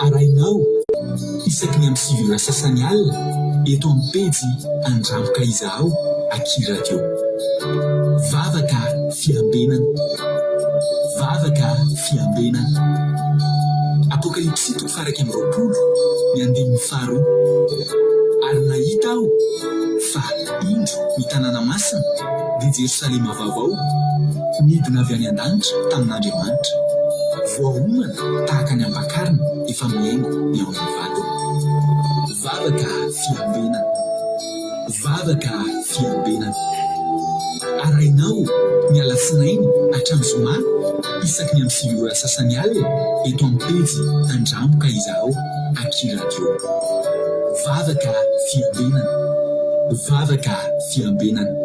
Arahinao isaky ny amin'ny 9 ora sasany alina eto amin'ny pejy Andramoka Izahao Aky Radio. Vavaka fiambenana. Vavaka fiambenana. Apokalypsy toko faha-21, ny andininy faharoa. Ary nahita aho fa indro ny tanàna masina, dia Jerosalema vaovao, nidina avy any an-danitra tamin'Andriamanitra, voaomana tahaka ny ampakarina efa mihaingo ny ao amin'ny vadiny. Vavaka fiambenana. Vavaka fiambenana. Arahinao ny alatsinainy hatramin'ny zoma isaky ny amin'ny 9 ora sasany alina eto amin'ny pejy Andramo ka izahao Aky Radio. Vavaka fiambenana. Vavaka fiambenana.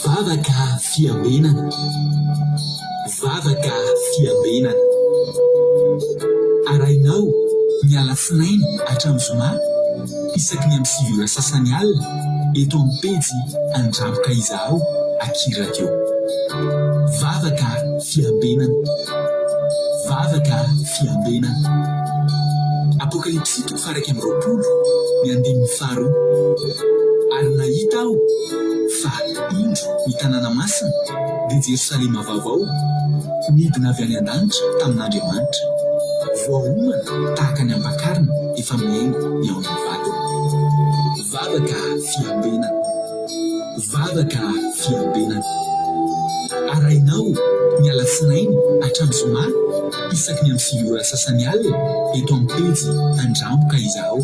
Vavaka fiambenana. Vavaka fiambenana. Arahinao ny alatsinainy hatramin'ny zoma isaky ny amin'ny 9 ora sasany alina eto amin'ny pejy Andramo ka izahao Aky Radio. Vavaka fiambenana. Vavaka fiambenana. Apokalypsy toko faha-21, ny andininy faharoa. Ary nahita aho fa, indro, ny tanàna masina, dia Jerosalema vaovao, nidina avy any an-danitra tamin'Andriamanitra, voaomana tahaka ny ampakarina efa mihaingo ny ao amin'ny vadiny. Vavaka fiambenana. Vavaka fiambenana. Arahinao ny alatsinainy hatramin'ny zoma isaky ny amin'ny 9 ora sasany alina eto amin'ny pejy Andramo ka izahao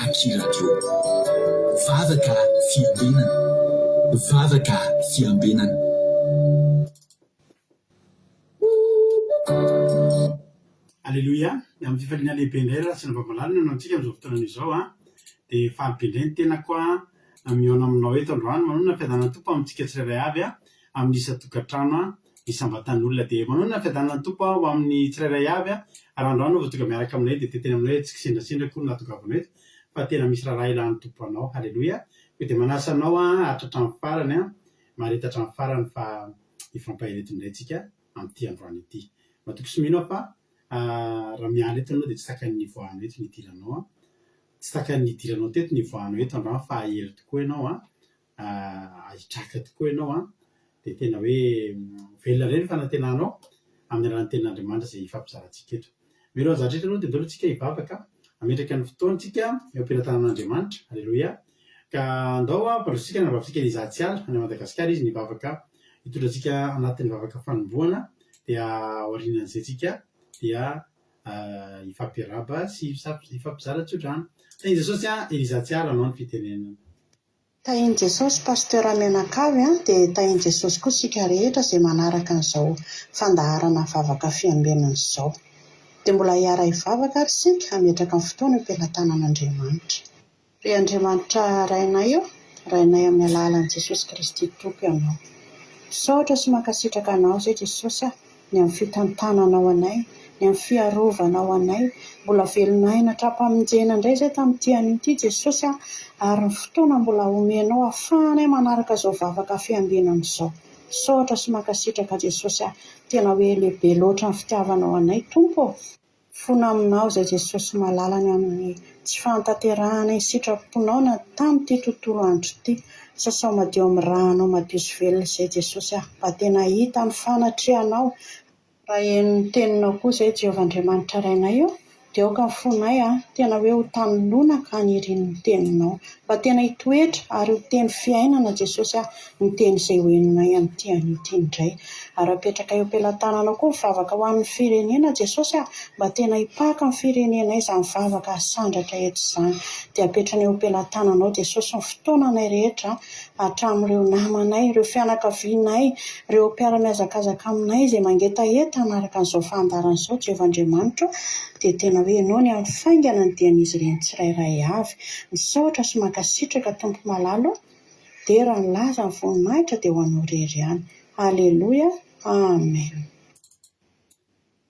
Aky Radio. Vavaka fiambenana. Vavaka fiambenana. Aleloia! Amin'ny fifaliana lehibe indray ry Ratsinovambalala no antsika amin'izao fotoana izao an! Dia faly be indray ny tenako an, mihaona aminao eto androany. Manonona ny fiadanan'ny Tompo amintsika tsirairay avy an, amin'ny isan-tokantrano an, isam-batan'olona. Dia manonona ny fiadanan'ny Tompo aho ho amin'ny tsirairay avy an, ary androany aho vao tonga miaraka aminay dia te hiteny aminao hoe tsy kisendrasendra akory no nahatongavanao eto fa tena misy raharaha ilan'ny Tompo anao. Aleloia! Koa dia manasa anao an, haharitra hatramin'ny farany an, mahareta hatramin'ny farany fa hifampahery eto indray tsika amin'ity androany ity. Matoky sy mino aho fa raha miala eto ianao dia tsy takany ny hivoahanao eto ny hidiranao an. Tsy takany ny hidiranao teto ny hivoahanao eto androany fa hahery tokoa ianao an, hitraka tokoa ianao an, dia tena hoe ho velona indray ny fanantenanao amin'ny alalan'ny tenin'Andriamanitra izay hifampizarantsika eto. Mialohan'ny zavatra rehetra aloha dia ndao aloha tsika hivavaka, hametraka ny fotoantsika eo am-pelatanan'Andriamanitra. Aleloia. Ka andao ampandrosotsika ny anabavintsika Eliza Tsiala any Madagasikara izy nivavaka hitondra antsika anatin'ny vavaka fanombohana dia aorianan'izay tsika dia hifampiarahaba sy hifampizara tsodrano. Tahin'i Jesosy an Eliza Tsiala anao ny fitenenana. Tahin'i Jesosy Pasteur mianakavy an, dia tahin'i Jesosy koa isika rehetra izay manaraka an'izao fandaharana vavaka fiambenana izao. Dia mbola hiara-hivavaka ary isika hametraka ny fotoana eo am-pelatanan'Andriamanitra. Ry Andriamanitra Rainay ô, Rainay amin'ny alalan'i Jesosy Kristy Tompo Ianao. Misaotra sy mankasitraka Anao izay Jesosy a, ny amin'ny fitantananao anay, ny amin'ny fiarovanao anay. Mbola velon'aina hatrampamonjena indray izay tamin'ity anio ity Jesosy a, ary ny fotoana mbola omenao ahafahanay manaraka izao vavaka fiambenana izao. Misaotra sy mankasitraka Jesosy a, tena hoe lehibe loatra ny fitiavanao anay Tompo ô. Fona aminao izay Jesosy malala ny amin'ny tsy fahantanterahana ny sitraponao na tamin'ity tontolo andro ity. Sasao madio amin'ny rànao madio sy velona izay Jesosy ah. Mba tena hahita ny fanatrehanao. Raha heno ny teninao koa izay Jehovah Andriamanitra Rainay ô, dia aoka ny fonay ah tena hoe ho tany lonaka haniriany ny teninao. Mba tena hitoetra ary ho teny fiainana Jesosy ah ny teny izay ho henonay amin'ity anio ity indray. Ary apetraka eo am-pelatananao koa ny vavaka ho an'ny firenena Jesosy ah, mba tena hipaka amin'ny firenenay izany vavaka asandratra eto izany. Dia apetrany eo am-pelatananao Jesosy ny fotoananay rehetra hatramin'ireo namanay, ireo fianakavianay, ireo mpiara-mihazakazaka aminay izay mangetaheta hanaraka an'izao fandaharana izao Jehovah Andriamanitro dia tena hoe ianao ny hafaingana ny dian'izy ireny tsirairay avy. Misaotra sy mankasitraka Tompo malala o. Dera ny laza ny voninahitra dia ho anao irery ihany. Aleloia Amen.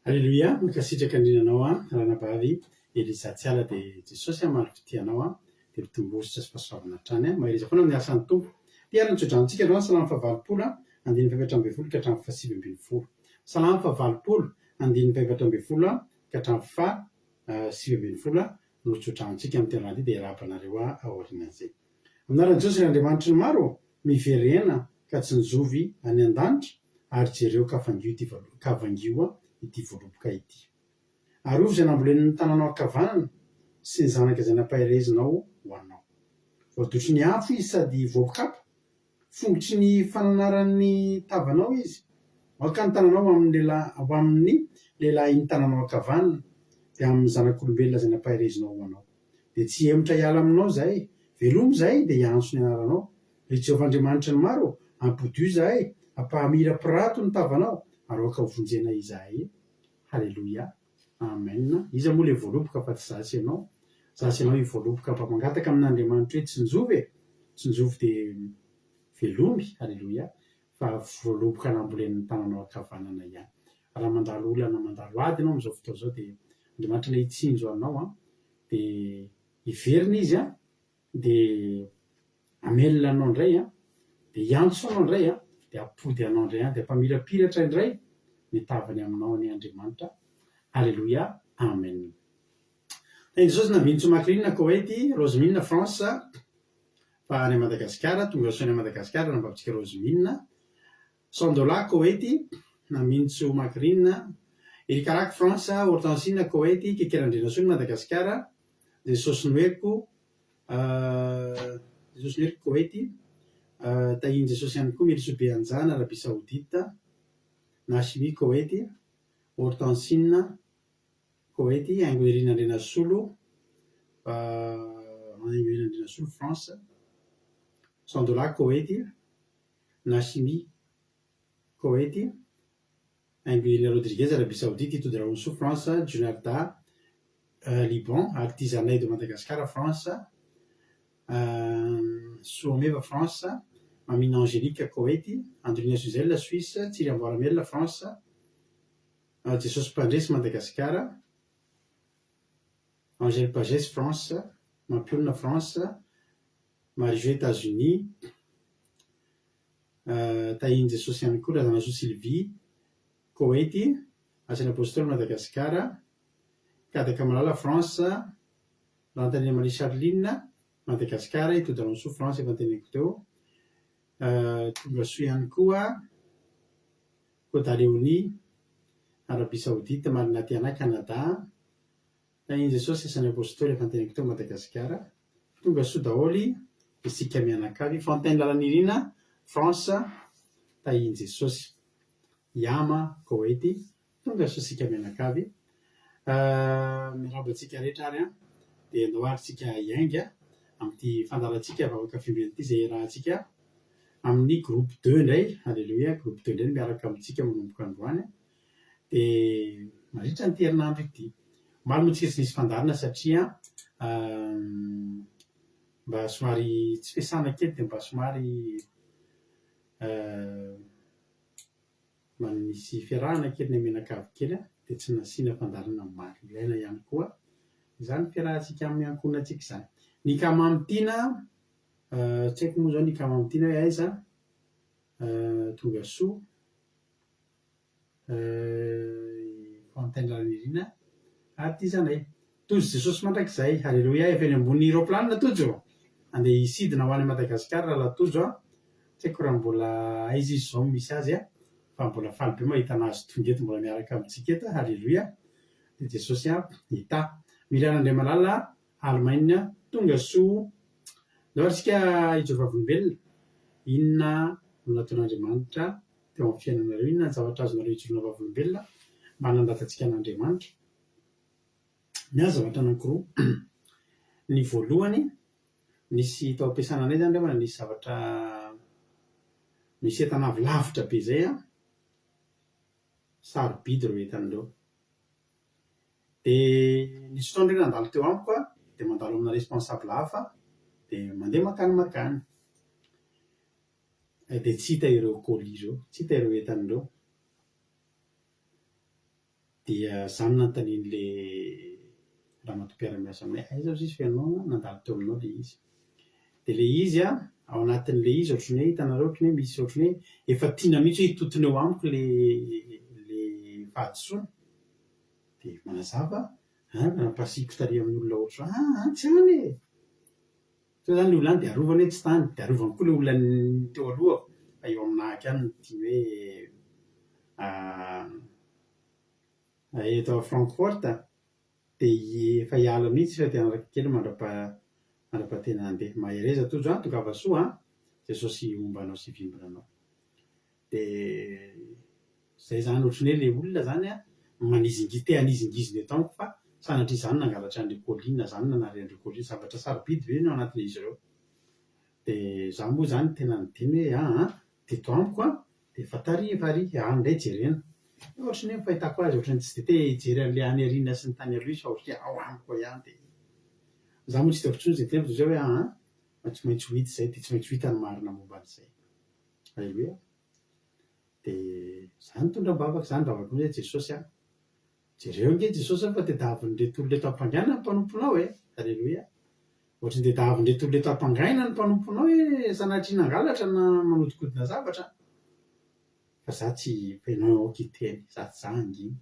Aleloia, mankasitraka indrindra anao an ranabavy Elisa Tsiala dia Jesosy hamaly fitia anao an, dia mitomboa hosotra sy fahasoavana hatrany an, mahereza foana amin'ny asan'ny Tompo. Dia ary ny tsodranontsika androany salamo fahavalopolo an, andininy faha-14 ka hatramin'ny faha-19. Salamo faha-80, andininy faha-14 ka hatramin'ny faha-19 no tso-dranontsika amin'ity androany ity dia hiarahaba anareo aho aorianan'izay. Amin'ny anaran'i Jesosy ry Andriamanitry ny maro ô, miverena ka tsinjovy any an-danitra ary jereo ka vangio ity ka vangio ity voaloboka ity. Arovy izay nambolen'ny tananao ankavanana sy ny zanaka izay nampaherezinao ho anao. Voadotry ny afo izy sady voakapa, fongotry ny fananaran'ny tavanao izy. Aoka ny tananao ho amin'ny lehilahy ho amin'ny lehilahin'ny tananao ankavanana, dia amin'ny zanak'olombelona izay nampaherezinao ho anao. Dia tsy hihemotra hiala aminao izahay. Velomy izahay dia hiantso ny anaranao. Ry Jehovah Andriamanitry ny maro ô, ampodio izahay, ampahamirapirato ny tavanao, ary aoka hovonjena izahay. Haleloia. Amen. Iza moa le voaloboka fa tsy za sy ianao? Za sy ianao io voaloboka mba mangataka amin'Andriamanitra hoe tsinjovy e! Tsinjovy dia velomy. Haleloia. Fa voaloboka nambolen'ny tananao ankavanana ihany. Raha mandalo olana mandalo ady ianao amin'izao fotoana izao dia Andriamanitra ilay hitsinjo anao an, dia hiverina Izy an, dia hamelona anao indray an, dia hiantso anao indray an, dia hampody anao indray an, dia hampamirapiratra indray ny tavany aminao anie Andriamanitra. Aleloia. Amen. Tahin'i Jesosy Nambinintsoa Macrine Koety, Rosemine France, fa any Madagasikara, tonga soa any Madagasikara ranabavitsika Rosemine. Sandola Koety, Nambinintsoa Macrine, Eric Araky France, Hortensine Koety, Keke Randrianasoa Madagasikara, Jesosy Noeriko, Jesosy Noeriko Koety, Tahian'i Jesosy ihany koa Melisoa Beanjana Arabie Saoudite, Nashimi Koety, Hortensine Koety, Haingo Irina Andrianasolo, Haingo Irina Andrianasolo France, Sandola Koety, Nashimi Koety, Haingo Rodriguez, Arabie Saoudite, Tody Rahosoa, France, Junarda, Liban, Artisanay de Madagascar, France, Soameva, France, Mamina Angélique, Koety, Andrina Suzelle, Suisse, Tsiry Amboaramelona, France, Jesosy Mpandresy, Madagasikara, Angèle Pagès, France, Mampionona, France, Marie-Jo, Etats-Unis, Tahian'i Jesosy ihany koa Razanasoa Sylvie, Koety, Asan'ny Apostoly Madagasikara, Kadaka Malala, France, Rantanina Marie Charline, Madagasikara, i Todranosoa, France efa noteneniko teo, Tongasoa ihany koa Koda Léonie, Arabie Saoudite, Marina Tiana, Canada, Tahin'i Jesosy Asan'ny Apostoly efa noteneniko teo Madagasikara. Tonga soa daholo isika mianakavy. Fontaine Lalanirina, France, Tahin'i Jesosy. Yama, Koety. Tonga soa isika mianakavy. Miarahaba antsika rehetra ary an. Dia andao ary tsika hiainga amin'ity fandaharantsika vavaka fivoriana ity izay iarahantsika amin'ny groupe deux indray. Alléluia, groupe deux indray no miaraka amintsika manomboka androany. Dia mandritra an'ity herinandro ity. Omaly moa tsika tsy nisy fandaharana satria mba somary tsy fiasana kely dia mba somary mba nisy fiarahana kely namianakavy kely dia tsy nasiana fandaharana omaly. Ilaina ihany koa izany fiarahantsika amin'ny ankohonantsika izany. Ny Kamamy Tiana, tsy haiko moa izao ny Kamamy Tiana hoe aiza, tonga soa. Fontaine Ranirina ary Tizanay. Tojo Jesosy mandrakizay. Haleloia efa eny ambony roplanina Tojo. Andeha hisidina ho any Madagasikara rahalahy Tojo a. Tsy haiko raha mbola aiza izy izao no misy azy a. Fa mbola faly be mahita anazy tonga eto mbola miaraka amintsika eto. Haleloia. Dia Jesosy a hitahy. Miriana Andriamalala Allemagne tonga soa. Ndao ary isika hijoro vavolombelona. Inona no nataon'Andriamanitra teo amin'ny fiainanareo? Inona ny zavatra azonareo ijoroana vavolombelona mba hanandratantsika an'Andriamanitra? Ny ahy zavatra anankiroa. Ny voalohany, nisy tao am-piasana anay izany ry havana nisy zavatra, nisy entana avy lavitra be izay an, sarobidy ireo entana ireo. Dia nisy fotoana ireo nandalo teo amiko an, dia mandalo amina responsable hafa, dia mandeha mankany mankany. Dia tsy hita ireo colis ireo, tsy hita ireo entana ireo. Dia izaho no nanontanian'ilay ramatoa mpiara-miasa aminay, aiza hozy izy fa ianao nandalo teo aminao ilay izy. Dia ilay izy an, ao anatin'ilay izy ohatran'ny hoe hitanareo ohatran'ny hoe misy ohatran'ny hoe efa tiana mihitsy hoe hitontona eo amiko ilay ilay fahadisoana. Dia manazava an, nampasiako tary amin'ny olona ohatr'izao, ah an, tsy any e! Teo izany ilay olona any dia arovany hoe tsy tany, dia arovany koa ilay olona teo alohako fa eo aminahako ihany no tiany hoe eto Francfort. Dia efa hiala mihitsy fa te hanaraka kely mandrapa mandrapa tena handeha. Mahereza Tojo an, tongava soa an, Jesosy homba anao sy hivimbina anao. Dia zay zany ohatran'ny hoe le olona zany an, manizingi- te hanizingizina eto amiko fa sanatria izany nangalatra an'ireo colis na zany nanary an'ireo colis, zavatra sarobidy ve no ao anatin'izy ireo. Dia za moa zany tena niteny hoe aa teto amiko an, dia efa tary efa ary, any indray jerena. Dia ohatran'ny hoe ny fahitako azy ohatran'ny tsy dia te hijery an'ilay any aoriana sy ny tany aloha izy fa ohatran'ny hoe ao amiko ao ihany dia za moa tsy hitako intsony izay teny fa dia zay hoe aa fa tsy maintsy ho hita izay dia tsy maintsy ho hita ny marina momba an'izay. Aleloia. Dia za nitondra am-bavaka, za nivavaka mihitsy hoe Jesosy a, jereo ange Jesosy a fa tediavin'ireto olona eto am-pangaina ny mpanomponao e. Aleloia. Ohatry ny tediavin'ireto olona eto am-pangaina ny mpanomponao e, sanatria nangalatra na manodikodina zavatra. Fa za tsy, fa ianao aoka hiteny, za tsy za hangina.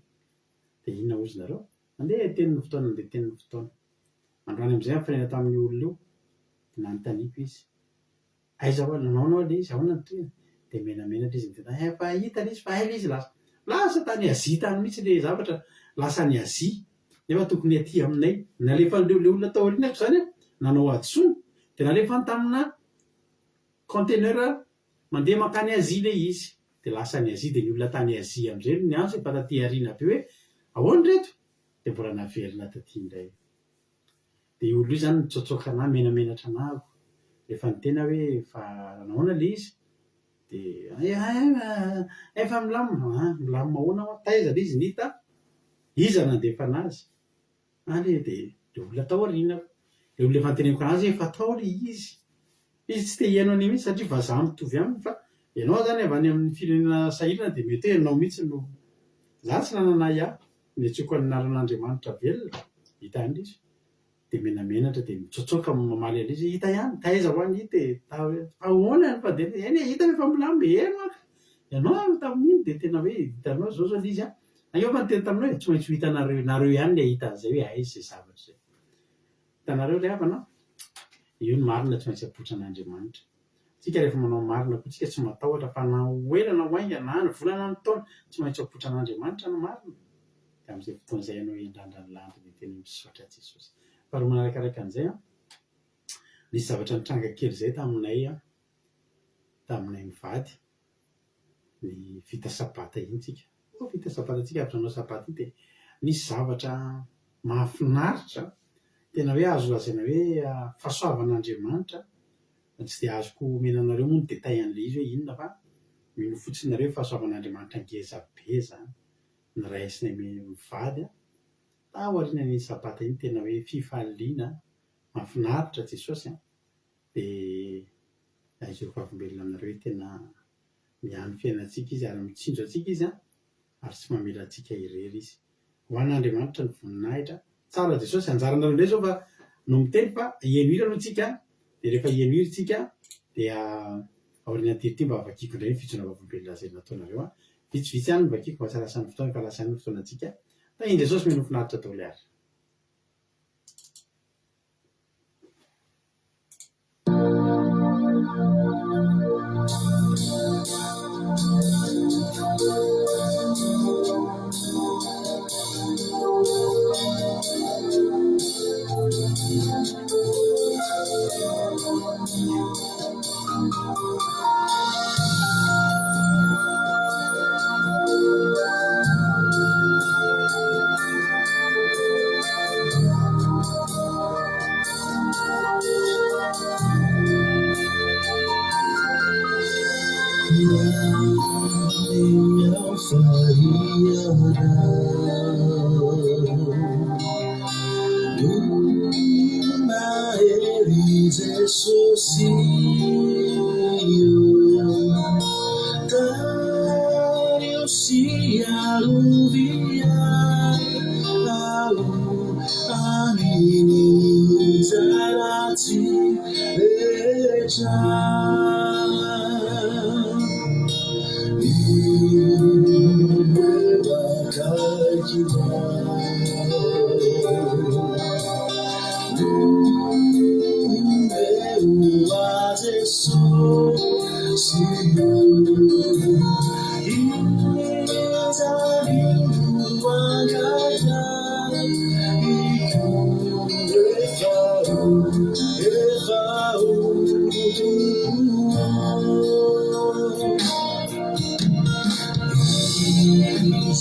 Dia inona hozy nareo? Nandeha teny ny fotoana, nandeha teny ny fotoana. Androany amin'izay nifanena tamin'io olona io, dia nanontaniako izy. Aiza hoa, nanao ilay izy, ahoana ny tohiny? Dia menamenatra izy niteny, efa hita ilay izy fa hay ilay izy lasa, lasa tany Asie tany mihitsy ilay zavatra, lasa any Asie, nefa tokony aty aminay. Nalefan'ireo ilay olona tao aorianako izany an, nanao hadisoana, dia nalefany tamina container mandeha mankany Asie ilay izy. Dia lasa any Asie, dia ny olona tany Asie amin'izay no niantso efa taty aoriana be hoe, ahoana ireto? Dia mbola naverina taty indray. Dia io olona io izany nitsaotsaoka anah, menamenatra anah ako. Rehefa niteny aho hoe fa nahoana ilay izy? Dia hay efa milamina. An, milamina ahoana hoa? Taiza ilay izy no hita? Iza nandefa an'azy? Any dia ilay olona tao aorianako. Ilay olona efa noteneniko an'azy hoe efa tao ilay izy. Izy tsy te hihaino an'io mihitsy satria vazaha mitovy aminy fa ianao izany avy any amin'ny firenena sahirana dia mety hoe ianao mihitsy no. Izaho tsy nanana ahiahy. Niantsoako ny anaran'Andriamanitra velona, hita ihany ilay izy. Dia menamenatra dia mitsotsoka mamaly an'ilay izy hoe hita ihany, taiza hoa ny hita e, ta ahoana ny fandehany, eny e, hita fa milamina e, eny hoa ka, ianao tamin'iny dia tena hoe hitanao izao izao ilay izy an, angamba efa niteny taminao e, tsy maintsy ho hitanareo, nareo ihany ny hahita an'izay hoe aiza izay zavatra izay. Hitanareo ry havana an, io ny marina tsy maintsy apoitran'Andriamanitra. Tsika rehefa manao ny marina koa tsika tsy matahotra fa na ho ela na ho haingana na ny volana na ny taona tsy maintsy ho apoitran'Andriamanitra ny marina. Dia amin'izay fotoana izay ianao hiandrandra ny lanitra dia tena misaotra Jesosy. Faharoa manarakaraka an'izay an, nisy zavatra nitranga kely izay taminay an, taminay mivady, ny vita sabata iny tsika. Oh vita sabata tsika avy nanao sabata iny dia nisy zavatra mahafinaritra, tena hoe azo lazaina hoe fahasoavan'Andriamanitra Tsy dia azoko omena anareo moa ny détail an'ilay izy hoe inona fa mino fotsiny nareo hoe fahasoavan'Andriamanitra ngeza be izany noraisinay mivady an! Tao aorianan'iny sabata iny tena hoe fifaliana mahafinaritra Jesosy an! Dia aiza vavolombelona aminareo hoe tena miahy ny fiainantsika Izy ary mitsinjo antsika Izy an! ary tsy mamela antsika irery Izy. Ho an'Andriamanitra ny voninahitra. Tsara Jesosy, anjaranareo indray izao fa no miteny fa hihaino hira aloha tsika, dia rehefa hihaino hira tsika dia aorianan'ity hira ity mba vakiako indray ny fijoroana vavolombelona izay nataonareo an. Vitsivitsy ihany no vakiako mba tsy halasan'ny fotoana, efa lasa ihany ny fotoanantsika. Tahin'i Jesosy mino finaritra daholo ary.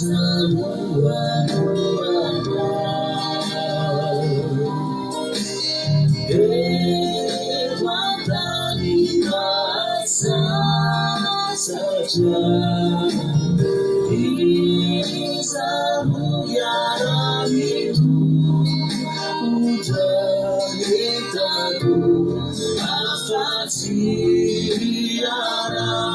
Iza no hanohanao? Eto an-tany mahasasatra, iza no hiara-mitokotra entako afa-tsy ianao?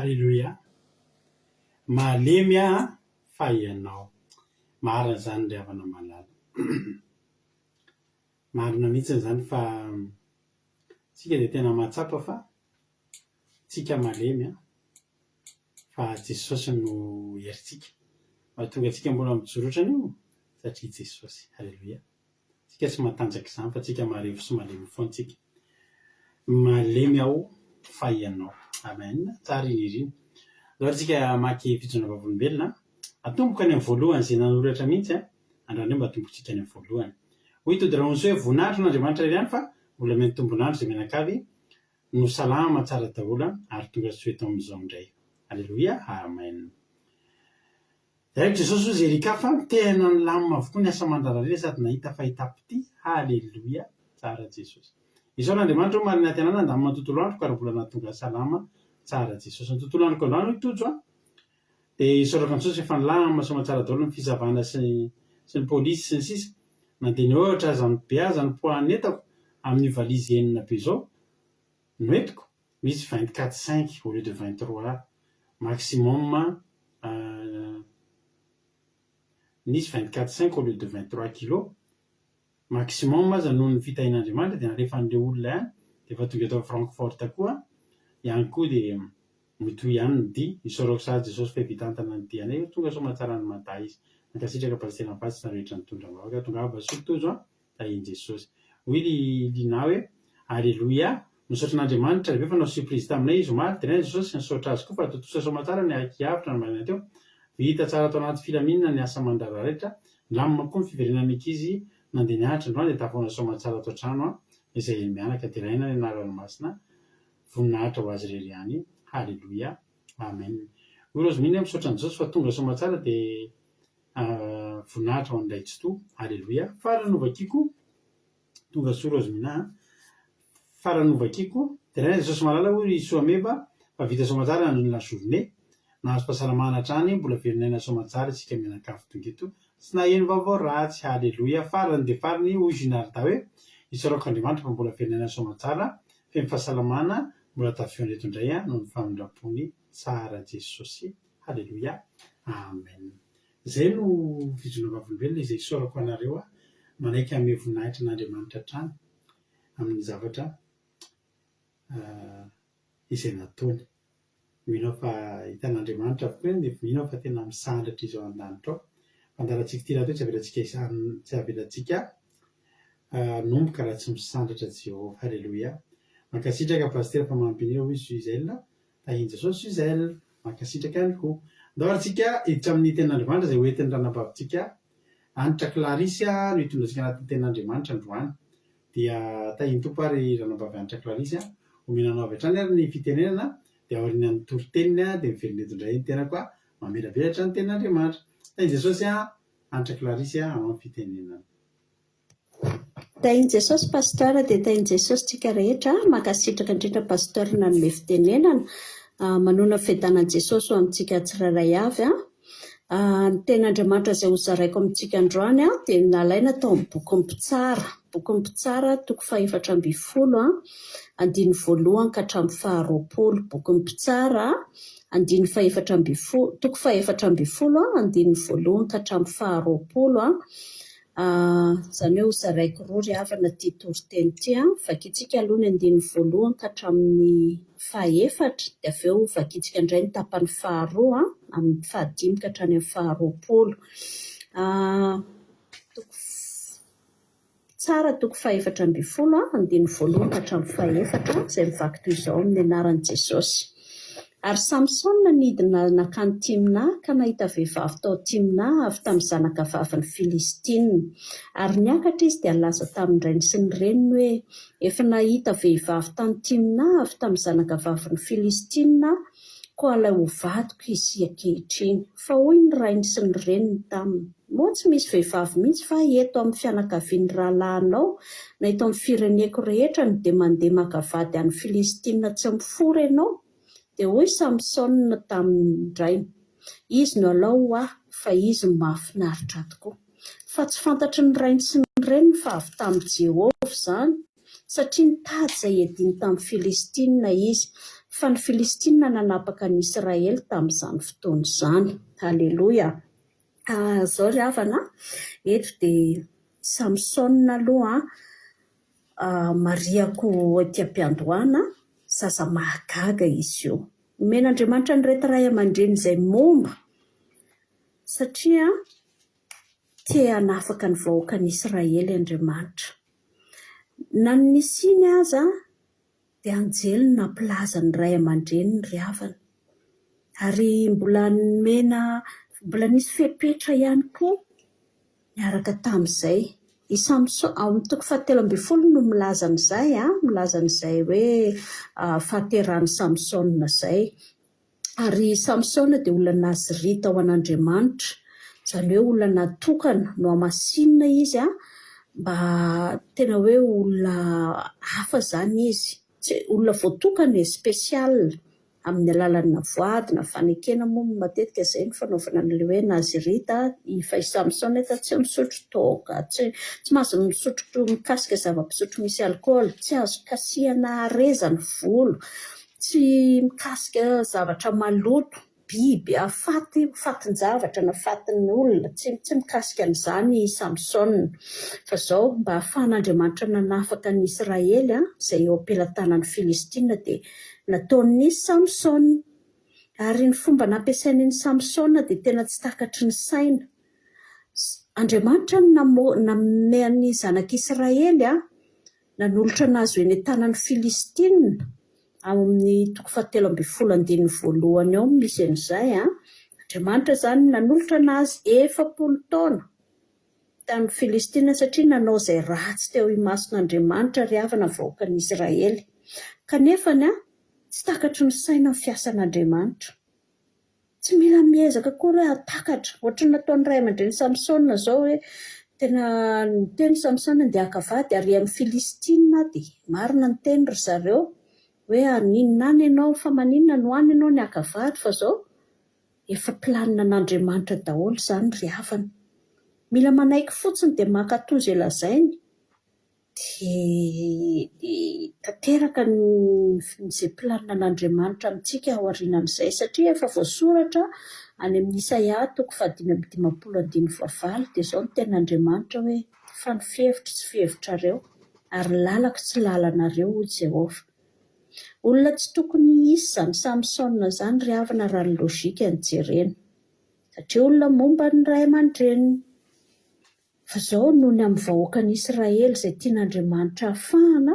Haleloia! Malemy aho fa Ianao. Marina izany ry havana malala. Marina mihitsy izany fa isika dia tena mahatsapa fa tsika malemy an, fa Jesosy no herintsika. Mahatonga antsika mbola mijoro ohatran'io satria Jesosy. Haleloia. Tsika tsy matanjaka izany fa tsika marefo sy malemy foana tsika. Malemy aho fa ianao. Amen. Tsara iny hira iny. Andao ary tsika hamaky fijoroana vavolombelona. Atomboka any amin'ny voalohany izay nanoratra mihitsy an. Androany mba atombotsika any amin'ny voalohany. Hoy Tody Raonsoa hoe voninahitro an'Andriamanitra irery ihany fa mbola mihaino tombon'andro izay mianakavy no salama tsara daholo ary tonga soa eto amin'izao indray. Aleloia. Amen. Dahil Jesosy hozy Erika fa tena nilamina avokoa ny asa mandrararira sady nahita fahitam-pitia Haleloia tsara Jesosy Isaorana Andriamanitra o marina tena nandamina ny tontolo androko ary mbola nahatonga salama tsara Jesosy ny tontolo androko androany hoy Tojo a dia isaorako an'i Jesosy efa nilamina soamatsara daholo ny fisavana sy sy ny polisy sy ny sisa na dia nihoatra aza be aza ny poids ny entako amin'io valizy enina be izao no entiko misy 24 cinq au lieu de 23 maximum nisy 24 cinq au lieu de 23 kilos maximum aza noho ny fitahian'Andriamanitra dia nalefan'ilay olona ihany dia efa tonga eto Francfort koa ihany koa dia mitohy ihany ny dia isaorako sahady Jesosy fa vitantana ny dianay tonga soamatsara any Mada izy nankasitraka Pasitera Mivady sy nareo rehetra nitondra am-bavaka tongava soa Tojo a Tahin'i Jesosy. Hoy ry Lina hoe, Aleloia! Misaotra an'Andriamanitra lehibe fa nanao surprise taminay izy omaly, deraina Jesosy, nisaotra azy koa fa tontosa soamatsara ny ahiahy ny maraina teo. Vita tsara tao anaty filaminana ny asa aman-draharaha rehetra, nilamina koa ny fiverenan'ny ankizy nandeha nianatra androany dia tafahaona soamatsara ato an-trano aho. Izay mianaka deraina ny anarany masina, voninahitra ho azy irery ihany, haleloia, amen. Hoy Rosemine hoe misaotra an'i Jesosy fa tonga soamatsara dia voninahitra ho an'i Ray Tsitoha, haleloia. Farany novakiko, tonga soa Rosemine a, farany novakiko, deraina Jesosy malala hoy i Soameva fa vita soamatsara ny la journée, nahazo fahasalamana hatrany, mbola velon'aina soamatsara isika mianakavy tonga eto, Tsy naheno vaovao ratsy. Haleloia. Farany dia farany, hoy Ginarda hoe, Isaorako Andriamanitra fa mbola velona aina soamantsara, feno fahasalamana, mbola tafiona eto indray aho noho ny famindrampony tsara Jesosy. Haleloia. Amen. Izay no fijoroana vavolombelona izay isaorako anareo aho manaiky hanome voninahitra an'Andriamanitra hatrany amin'ny zavatra izay nataony. Mino aho fa hitan'Andriamanitra avokoa ny mino aho fa tena misandratra Izy ao an-danitra ao. Fandaharantsika ity rahateo tsy avelantsika tsy avelantsika hanomboka raha tsy misandratra Jehovah. Haleloia. Mankasitraka Pasitera fa mampinira hoy Suzelle. Tahin'i Jesosy Suzelle. Mankasitraka ihany koa. Andao ary tsika hiditra amin'ny tenin'Andriamanitra izay hoentin'ny ranabavintsika Hanitra Clarisse no hitondra antsika anatin'ny tenin'Andriamanitra androany. Dia tahin'ny Tompo ary Ranabavy Hanitra Clarisse a! Omena anao avy hatrany ary ny fitenenana dia aorian'ny toriteniny dia miverina eto indray ny tenako a! Mamelabelatra ny tenin'Andriamanitra. Tahin'i Jesosy a! Hanitra Clarisse a! Anao ny fitenenana. Tahin'i Jesosy Pasteur dia tahin'i Jesosy tsika rehetra, mankasitraka indrindra Pasteur nanome fitenenana, manoana fiadanan'i Jesosy ho amintsika tsirairay avy an. Ny tenin'Andriamanitra izay hozaraiko amintsika androany dia nalaina tao amin'ny bokin'ny Mpitsara, bokin'ny Mpitsara toko fahefatra ambin'ny folo, andininy voalohany ka hatramin'ny faharoapolo. Bokin'ny Mpitsara, andininy fahefatra ambin'ny folo, toko fahefatra ambin'ny folo, andininy voalohany ka hatramin'ny faharoapolo. Izany hoe hozaraiko roa ry havana ity toriteny ity. Vakintsika aloha ny andininy voalohany ka hatramin'ny fahefatra, dia avy eo vakintsika indray ny tapany faharoa, amin'ny fahadimy ka hatrany amin'ny faharoapolo. Toko Tsara toko fahefatra ambin'ny folo, andininy voalohany ka hatramin'ny fahefatra, izay mivaky toy izao amin'ny anaran'i Jesosy. Ary Samsona nidina nankany Timna ka nahita vehivavy tao Timna avy tamin'ny zanakavavin'ny Filistina. Ary niakatra izy dia nilaza tamin-drainy sy ny reniny hoe, Efa nahita vehivavy tany Timna avy tamin'ny zanakavavin'ny Filistina aho, koa alaivo ho vadiko izy ankehitriny. Fa hoy ny rainy sy ny reniny taminy, Moa tsy misy vehivavy mihitsy va eto amin'ny fianakavian'ny rahalahinao na eto amin'ny fireneko rehetra no dia mandeha maka vady any Filistina tsy mifora ianao? Dia hoy Samsona tamin-drainy, Izy no alao ho ahy, fa izy no mahafinaritra ahy tokoa. Fa tsy fantatry ny rainy sy ny reniny fa avy tamin'i Jehovah izany, satria nitady izay hiadiany tamin'ny Filistina izy, fa ny Filistina nanapaka ny Israely tamin'izany fotoana izany. Haleloia! Izao ry havana, eto dia i Samsona aloha marihako aty am-piandohana, zaza mahagaga izy io. Nomen'Andriamanitra an'ireto ray aman-dreny izay momba satria te hanafaka ny vahoakan'Israely Andriamanitra. Na ny nisiany aza dia anjely no nampilaza ny ray aman-dreniny ry havana. Ary mbola nomena, mbola nisy fepetra ihany koa niaraka tamin'izay. I Samsona, ao amin'ny toko fahatelo ambin'ny folo no milaza an'izay, milaza an'izay hoe fahaterahan'i Samsona izay. Ary i Samsona dia olona nazirita ho an'Andriamanitra, izany hoe olona natokana, nohamasinina izy mba tena hoe olona hafa izany izy, tsy olona voatokana e, spécial, amin'ny alalan'ny voady na fanekena moa matetika izay no fanaovana an'ilay hoe nazirita, fa i Samsona eto tsy misotro toaka, tsy tsy mahazo misotro mikasika zava-pisotro misy alikaola, tsy azo kasihana hareza ny volo, Tsy mikasika zavatra maloto, biby, faty, fatin-javatra na fatin'olona, tsy tsy mikasika an'izany i Samsona. Fa izao, mba hahafahan'Andriamanitra nanafaka ny Israely izay eo am-pelatanan'ny Filistina dia nataony nisy Samsona. Ary ny fomba nampiasainy an'i Samsona dia tena tsy takatry ny saina. Andriamanitra no nanome an'ny zanak'Israely Nanolotra an'azy ho eny an-tanan'ny Filistina, ao amin'ny toko fahatelo ambin'ny folo andininy voalohany ao no misy an'izay. Andriamanitra izany nanolotra an'azy 40 taona. Tamin'ny Filistina satria nanao izay ratsy teo imason'Andriamanitra ry havana ny vahoakan'Israely. Kanefa ny tsy takatry ny saina ny fiasan'Andriamanitra. Tsy mila miezaka akory hoe hahatakatra. Ohatry ny nataon'ny ray aman-drenin'i Samsona izao hoe tena niteny Samsona ndeha haka vady ary amin'ny Filistina dia marina ny teny ry zareo hoe haninona any ianao fa maninona no any ianao ny haka vady fa izao efa planina an'Andriamanitra daholo izany ry havana. Mila manaiky fotsiny dia mankatò izay lazainy. Dia tanteraka izay planina an'Andriamanitra amintsika aorianan'izay satria efa voasoratra any amin'ny Isaia toko fahadimy amby dimampolo andininy fahavalo dia izao no tenin'Andriamanitra hoe fa ny fihevitro tsy fihevitrareo ary ny lalako tsy lalanareo hoy Jehovah. Olona tsy tokony hisy izany Samsona izany ry havana raha ny lojika no jerena satria olona momba ny ray aman-dreniny. Fa izao noho ny amin'ny vahoakan'Israely izay tian'Andriamanitra hafahana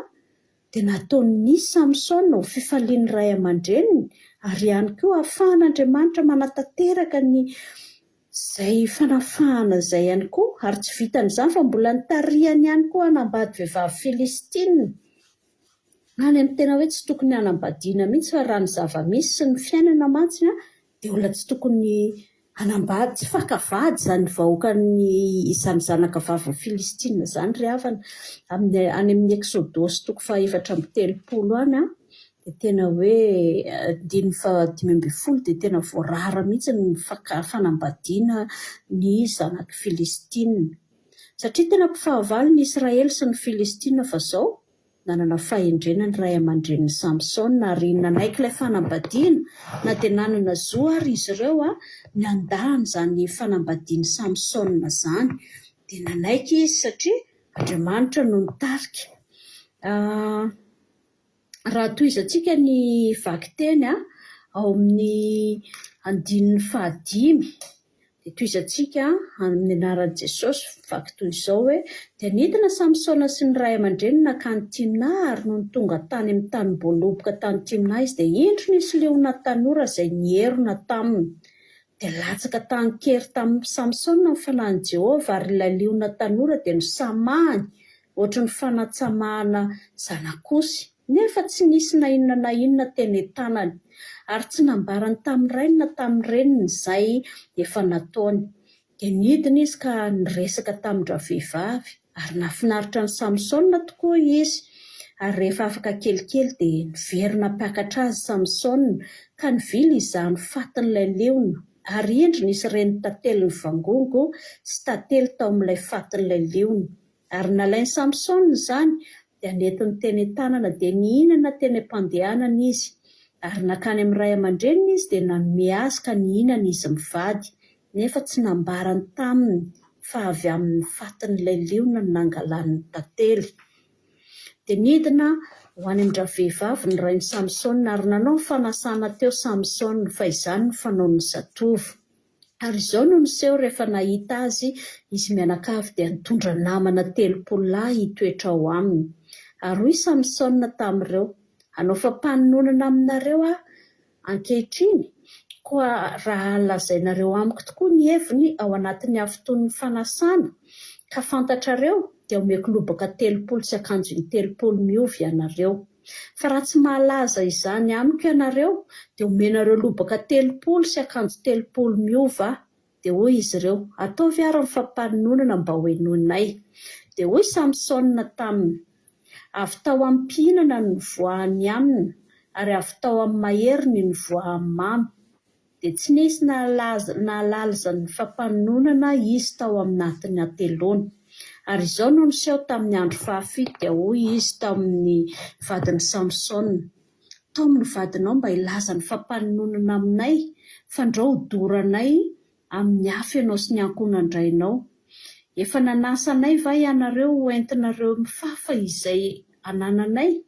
dia nataony nisy Samsona ho fifalian'ny ray aman-dreniny ary ihany koa hahafahan'Andriamanitra manatanteraka ny izay fanafahana izay ihany koa ary tsy vitan'izany fa mbola nitarihany ihany koa hanambady vehivavy filistinina. Any amin'ny tena hoe tsy tokony hanambadiana mihitsy fa raha ny zava-misy sy ny fiainana mantsy dia olona tsy tokony hanambady, tsy faka vady izany vahoakan'ny izany zanaka vavin'ny Filistina izany ry havana. Amin'ny any amin'ny Eksodosy toko faha-34 any dia tena hoe andininy faha-15 dia tena voarara mihitsy ny faka fanambadiana ny zanak'i Filistina. Satria tena mpifahavalo ny Israely sy ny Filistina fa izao nanana fahendrena ny ray aman-drenin'i Samsona ary nanaiky ilay fanambadiana na dia nanana zo ary izy ireo ny handà an'izany fanambadian'i Samsona izany. Dia nanaiky izy satria Andriamanitra no nitarika. Raha tohizantsika ny vakiteny ao amin'ny andininy fahadimy dia tohizantsika amin'ny anaran'i Jesosy mivaky toy izao hoe dia nidina Samsona sy ny ray aman-dreniny nankany Timna ary nony tonga tany amin'ny tanim-boaloboka tany Timna izy dia indro nisy liona tanora izay nierona taminy. Dia latsaka tamin-kery tamin'i Samsona ny fanahin'i Jehovah ary ilay liona tanora dia nosamahany ohatry ny fanatsamahana zanak'osy, nefa tsy nisy na inona na inona teny an-tanany, ary tsy nambarany tamin'ny rainy na tamin'ny reniny izay efa nataony. Dia nidina izy ka niresaka tamin-dravehivavy, ary nahafinaritra an'i Samsona tokoa izy. Ary rehefa afaka kelikely dia niverina hampiakatra azy Samsona, ka nivily hizaha ny fatin'ilay liona, ary indro nisy renin-tantely nivangongo sy tantely tao amin'ilay fatin'ilay liona. Ary nalain'i Samsona izany, dia nentiny teny an-tanana, dia nihinana teny am-pandehanana izy. Ary nankany amin'ny ray aman-dreniny izy, dia nanome azy ka nihinana izy mivady, nefa tsy nambarany taminy fa avy amin'ny fatin'ilay liona no nangalany ny tantely. Dia nidina ho any amin-dravehivavy ny rain'i Samsona, ary nanao ny fanasana teo Samsona, fa izany no fanaon'ny zatovo. Ary izao no niseho rehefa nahita azy izy mianakavy dia nitondra namana 30 lahy hitoetra ao aminy. Ary hoy Samsona tamin'ireo, Hanao fampanononana aminareo aho ankehitriny, koa raha lazainareo amiko tokoa ny heviny ao anatin'ny hafitoan'ny fanasana, ka fantatrareo, dia homeko lobaka 30 sy akanjo in-telopolo miova ianareo. Fa raha tsy mahalaza izany amiko ianareo, dia homenareo lobaka 30 sy akanjo 30 miova aho. Dia hoy izy ireo, Ataovy àry ny fampanononana mba hohenoinay. Dia hoy Samsona taminy, Avy tao amin'ny mpihinana no nivoahan'ny hanina, ary avy tao amin'ny mahery ny nivoahan'ny mamy. Dia tsy nisy nahalala izany fampanononana izy tao aminatin'ny hateloana. Ary izao no niseho tamin'ny andro fahafito, dia hoy izy tamin'ny vadin'i Samsona, Taomy ny vadinao mba hilaza ny fampanononana aminay, fandrao hodoranay amin'ny afo ianao sy ny ankohonan-drainao. Efa nanasa anay va ianareo ho entinareo mifafa izay anananay?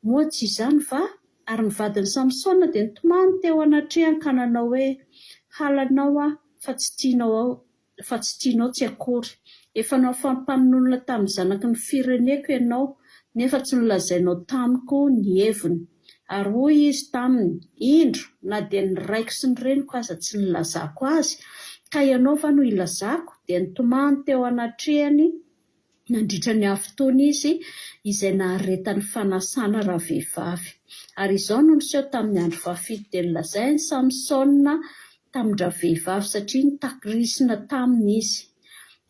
Moa tsy izany va? Ary ny vadin'i Samsona dia nitomany teo anatrehany ka nanao hoe, Halanao aho, fa tsy tianao fa tsy tianao tsy akory. Efa nanao fampanonona tamin'ny zanaky ny fireneko ianao, nefa tsy nolazainao tamiko ny heviny. Ary hoy izy taminy, Indro, na dia ny raiko sy ny reniko aza tsy nilazako azy, Ka ianao va no ilazako? Dia nitomany teo anatrehany nandritra ny hafitoana izy, izay naharetan'ny fanasana ravehivavy. Ary izao no niseho tamin'ny andro fahafito, dia nolazain'i Samsona tamin-dravehivavy, satria nitakirisina taminy izy.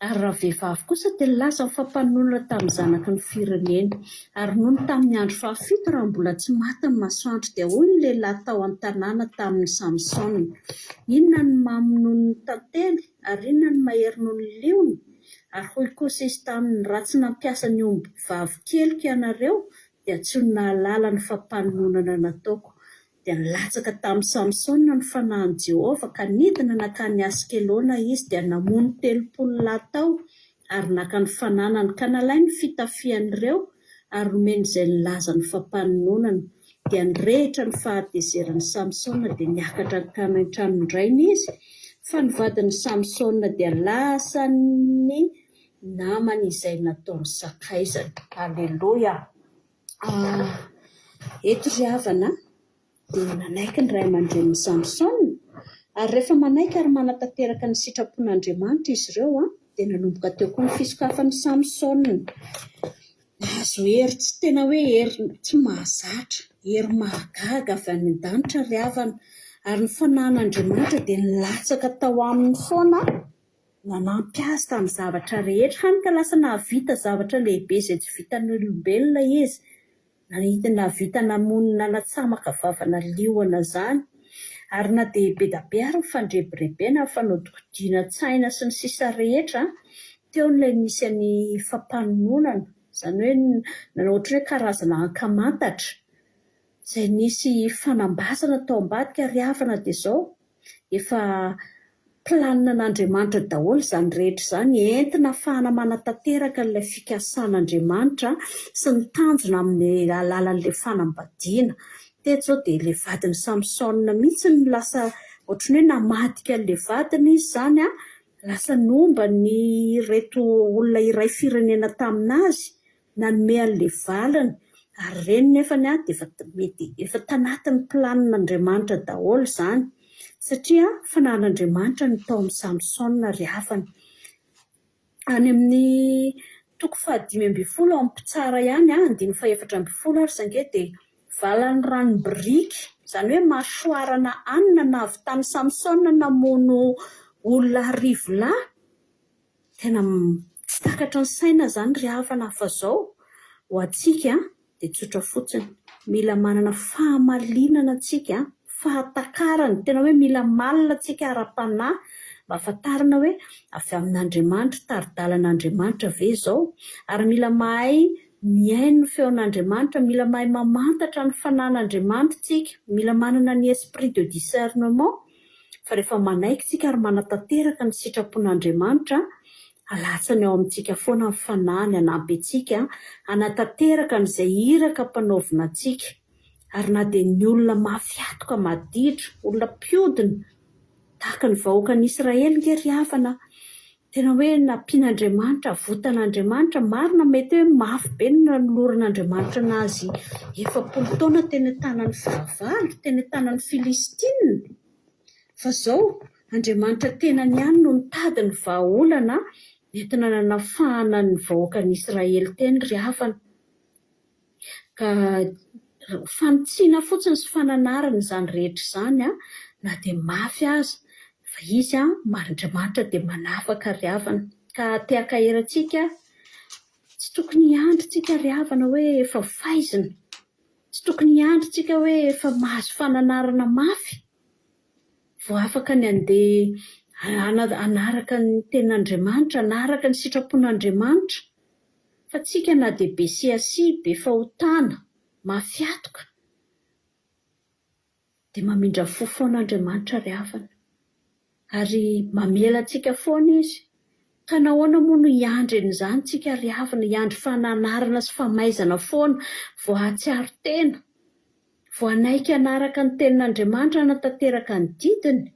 Ary ravehivavy kosa dia nilaza ny fampanonona tamin'ny zanaky ny firenena. Ary nony tamin'ny andro fahafito, raha mbola tsy maty ny masoandro, dia hoy ny lehilahy tao an-tanàna tamin'i Samsona, Inona no mamy noho ny tantely, ary inona no mahery noho ny liona? Ary hoy kosa izy taminy, Raha tsy nampiasa ny ombivavikeliko ianareo, dia tsy ho nahalala ny fampanononana nataoko. Dia nilatsaka tamin'i Samsona ny fanahin'i Jehovah, ka nidina nankany Askelona izy, dia namono 30 lahy tao, ary naka ny fananany, ka nalainy ny fitafian'ireo, ary nomeny izay nilaza ny fampanononana. Dia nirehitra ny fahatezeran'i Samsona, dia niakatra nankany an-tranon-drainy izy, fa ny vadin'i Samsona dia lasan'ny namany izay nataony sakaizany. Aleloia! Eto ry havana dia nanaiky ny ray aman-drenin'i Samsona, ary rehefa manaiky ary manatanteraka ny sitrapon'Andriamanitra izy ireo dia nanomboka teo koa ny fisokafan'i Samsona. Nahazo hery tsy tena hoe hery tsy mahazatra, hery mahagaga avy any an-danitra ry havana, ary ny fanahin'Andriamanitra dia nilatsaka tao aminy foana nanampy azy tamin'ny zavatra rehetra, hany ka lasa nahavita zavatra lehibe izay tsy vitan'ny olombelona izy, nahavita namono nanatsamaka vavana liona izany, ary na dia be dia be ary ny fandrebirebena, ny fanodikodinan-tsaina sy ny sisa rehetra, teo ilay nisy an'ny fampanononana, izany hoe nanao ohatran'ny hoe karazana ankamantatra, izay nisy fanambazana tao ambadika ry havana dia izao, efa planina an'Andriamanitra daholo izany rehetra izany, entina ahafahana manatanteraka an'ilay fikasan'Andriamanitra sy ny tanjona amin'ny alalan'ilay fanambadiana. Teto izao dia ilay vadin'i Samsona mihitsy no lasa ohatran'ny hoe namadika an'ilay vadiny izy izany, lasa nomba ny ireto olona iray firenena tamin'azy, nanome an'ilay valiny, ary ireny nefany dia efa mety efa tanatin'ny planin'Andriamanitra daholo izany, satria fanahin'Andriamanitra no tao amin'i Samsona ry havana. Any amin'ny toko fahadimy ambin'ny folo ao amin'ny Mpitsara ihany, andininy faha-14 ary sange dia valan'ny ranom-biriky, izany hoe masoarana hanina nahavitan'i Samsona namono olona arivo lahy. Tena tsy takatry ny saina izany ry havana fa izao, ho antsika dia tsotra fotsiny, mila manana fahamalinana tsika, fahatakarana, tena hoe mila malina tsika ara-panahy mba hahafantarana hoe avy amin'Andriamanitra, tari-dalan'Andriamanitra ve izao? Ary mila mahay mihaino ny feon'Andriamanitra, mila mahay mamantatra ny fanahin'Andriamanitra tsika, mila manana ny esprit de discernement. Fa rehefa manaiky tsika ary manatanteraka ny sitrapon'Andriamanitra, alatsany ao amintsika foana ny Fanahiny hanampy antsika hanatanteraka an'izay iraka ampanaovina antsika. Ary na dia ny olona mafy hatoka maditra, olona mpiodina, tahaka ny vahoakan'Israely ange ry havana, Tena hoe nampian'Andriamanitra, avotan'Andriamanitra, marina mety hoe mafy be ny nanoloran'Andriamanitra an'azy 40 taona teny an-tanan'ny fahavalo, teny an-tanan'ny Filistina. Fa izao, Andriamanitra tenany ihany no nitady ny vahaolana nentina nanafahana ny vahoakan'Israely teny ry havana. Ka fanitsiana fotsiny sy fananarana izany rehetra izany na dia mafy aza fa Izy Andriamanitra dia manafaka ry havana. Ka te hankahery antsika aho, tsy tokony hiandry tsika ry havana hoe efa faizina, tsy tokony hiandry tsika hoe efa mahazo fananarana mafy vao afaka ny handeha hanaraka ny tenin'Andriamanitra, hanaraka ny sitrapon'Andriamanitra. Fa tsika na dia be siasia, be fahotana, mafy hatoka, dia mamindra fo foana Andriamanitra ry havana. Ary mamela antsika foana Izy. Ka nahoana moa no hiandry an'izany tsika ry havana, hiandry fananarana sy famaizana foana vao hahatsiaro tena, vao hanaiky hanaraka ny tenin'Andriamanitra hanatanteraka ny didiny?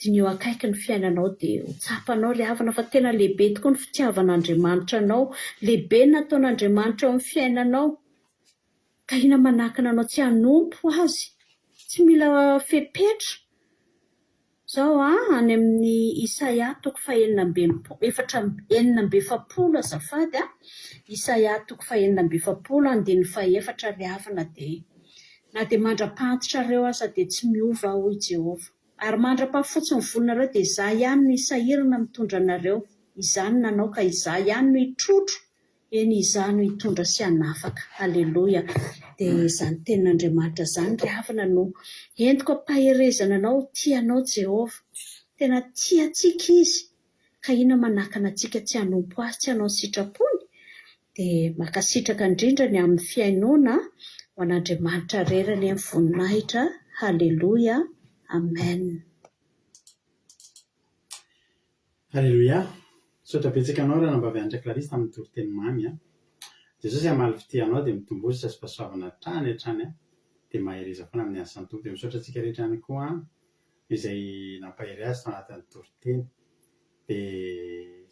Diniho akaiky ny fiainanao dia ho tsapanao ry havana fa tena lehibe tokoa ny fitiavan'Andriamanitra anao, lehibe ny nataon'Andriamanitra eo amin'ny fiainanao. Ka inona manakana anao tsy hanompo Azy? Tsy mila fepetra. Izao an, any amin'ny Isaia toko fahenina amby enimpolo, efatra amby, 46 azafady an, Isaia toko fahenina amby efapolo andininy fahefatra ry havana dia, Na dia mandra-pahantitrareo aza dia tsy miova Aho hoy Jehovah. Ary mandra-pahafotsy ny volonareo dia Izaho ihany no hisahirana mitondra anareo. Izaho no nanao ka Izaho ihany no hitrotro Eny Izaho no hitondra sy hanafaka. Aleloia. Dia izany tenin'Andriamanitra izany ry havana no entiko ampaherezana anao, tia anao Jehovah. Tena tia antsika Izy. Ka inona manakana antsika tsy hanompo Azy, tsy hanao ny sitrapony? Dia mankasitraka indrindra ny amin'ny fihainoana, ho an'Andriamanitra irery anie ny voninahitra. Haleloia. Amen. Aleloia! Misaotra betsaka anao Ranambavy Hanitra Clarisse tamin'ny toriteny mamy a! Jesosy hamaly fitia anao dia mitomboa sy fahasoavana hatrany hatrany a! Dia mahereza foana amin'ny asan'ny Tompo. Dia misaotra antsika rehetra ihany koa izay nampahery azy tao anatin'ny toriteny. Dia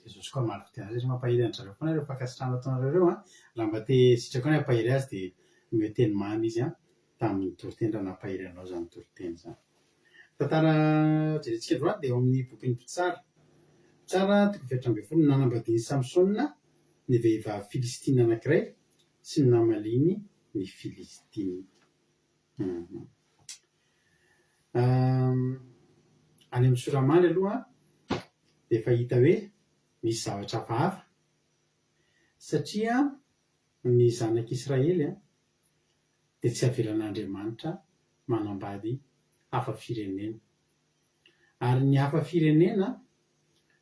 Jesosy koa hamaly fitia anareo satria mampahery an-dry zareo foana ireo fankasitrahana ataonareo ireo a! Raha mba te sitraka ny hampahery azy dia omeo teny mamy izy a! Tamin'ny toriteny raha nampahery anao izany toriteny izany. Tantara jerentsika androany dia ao amin'ny bokin'ny Mpitsara. Mpitsara toko faha-14, ny nanambadian'i Samsona ny vehivavy filistina anankiray sy ny namaliany ny Filistina. Any amin'ny Soramandry aloha dia efa hita hoe misy zavatra hafahafa satria ny zanak'Israely dia tsy avelan'Andriamanitra manambady hafa firenena. Ary ny hafa firenena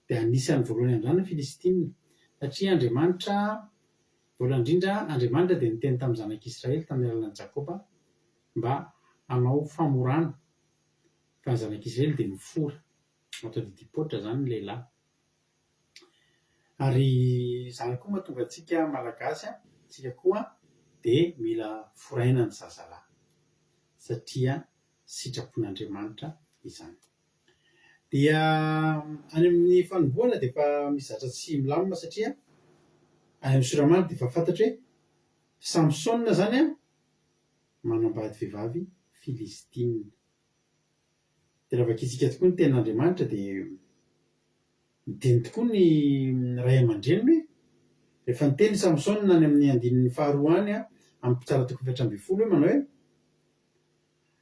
dia anisan'ny voalohany amin'izany ny Filistina, satria Andriamanitra, voalohany indrindra, Andriamanitra dia niteny tamin'ny zanak'Israely tamin'ny alalan'i Jakoba mba hanao famorana, fa ny zanak'Israely dia mifora, atao didim-poatra izany ny lehilahy. Ary izany koa mahatonga antsika Malagasy, isika koa dia mila foraina ny zazalahy satria sitrapon'Andriamanitra izany. Dia any amin'ny fanombohana dia efa misy zavatra tsy milamina satria any amin'ny Soramamy dia efa fantatra hoe Samsona izany an, manambady vehivavy Filistina. Dia raha vakintsika tokoa ny tenin'Andriamanitra dia miteny tokoa ny ray aman-dreniny hoe, rehefa niteny i Samsona any amin'ny andininy faharoa any amin'ny Mpitsara toko 14 hoe manao hoe,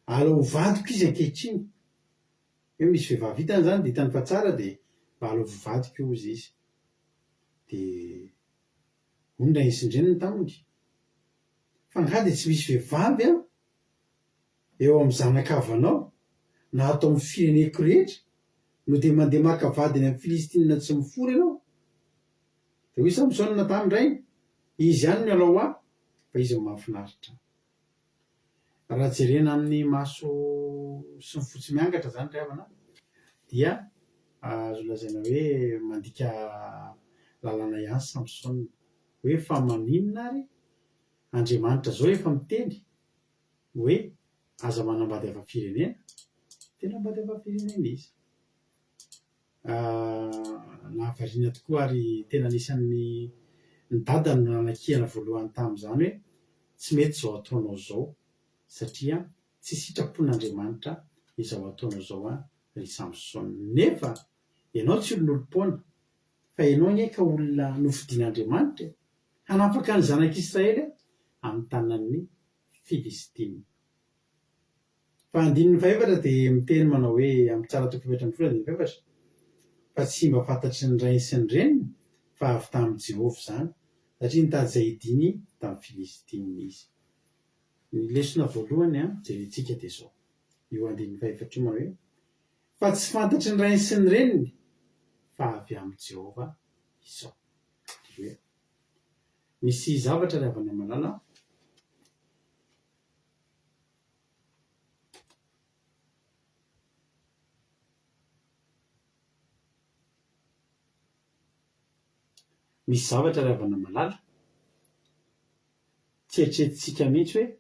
Alao ho vadiko izy ankehitriny. Hoe misy vehivavy hitany izany dia hitany fa tsara dia mba alao ho vadiko hozy izy. Dia hoy ny rainy sy ny reniny taminy, Fa angaha dia tsy misy vehivavy an? eo amin'ny zanakavanao na ato amin'ny fireneko rehetra no dia mandeha maka vady any amin'ny Filistinina tsy mifora ianao? Dia hoy Samsona tamin-drainy, Izy ihany no alao ho ahy, fa izy no mahafinaritra ahy. Raha jerena amin'ny maso sy ny fo tsy miangatra izany ry havana dia azo lazaina hoe mandika lalàna ihany Samsona. Hoe fa maninona ary Andriamanitra izao efa miteny hoe aza manambady hafa firenena, dia nanambady hafa firenena izy. Nahavariana tokoa ary tena anisan'ny ny dadany no nanakihana voalohany tamin'izany hoe tsy mety izao ataonao izao satria tsy sitrapon'Andriamanitra izao ataonao izao an ry Samsona. Nefa ianao tsy olon'olom-poana fa ianao anie ka olona nofidin'Andriamanitra e! Hanafaka ny zanak'Israely amin'ny tanan'ny Filistina. Fa andininy fahefatra dia miteny manao hoe, amin'ny Mpitsara toko 14 andininy fahefatra, fa tsy mba fantatry ny rainy sy ny reniny fa avy tamin'i Jehovah izany, satria nitady izay hidiany tamin'ny Filistina izy. Ny lesona voalohany jerentsika dia izao, io andininy fahefatra io manao hoe, Fa tsy fantatry ny rainy sy ny reniny fa avy amin'i Jehovah izao. Aleloia. Misy zavatra ry havana malala an. Misy zavatra ry havana malala, tsy eritreretintsika mihitsy hoe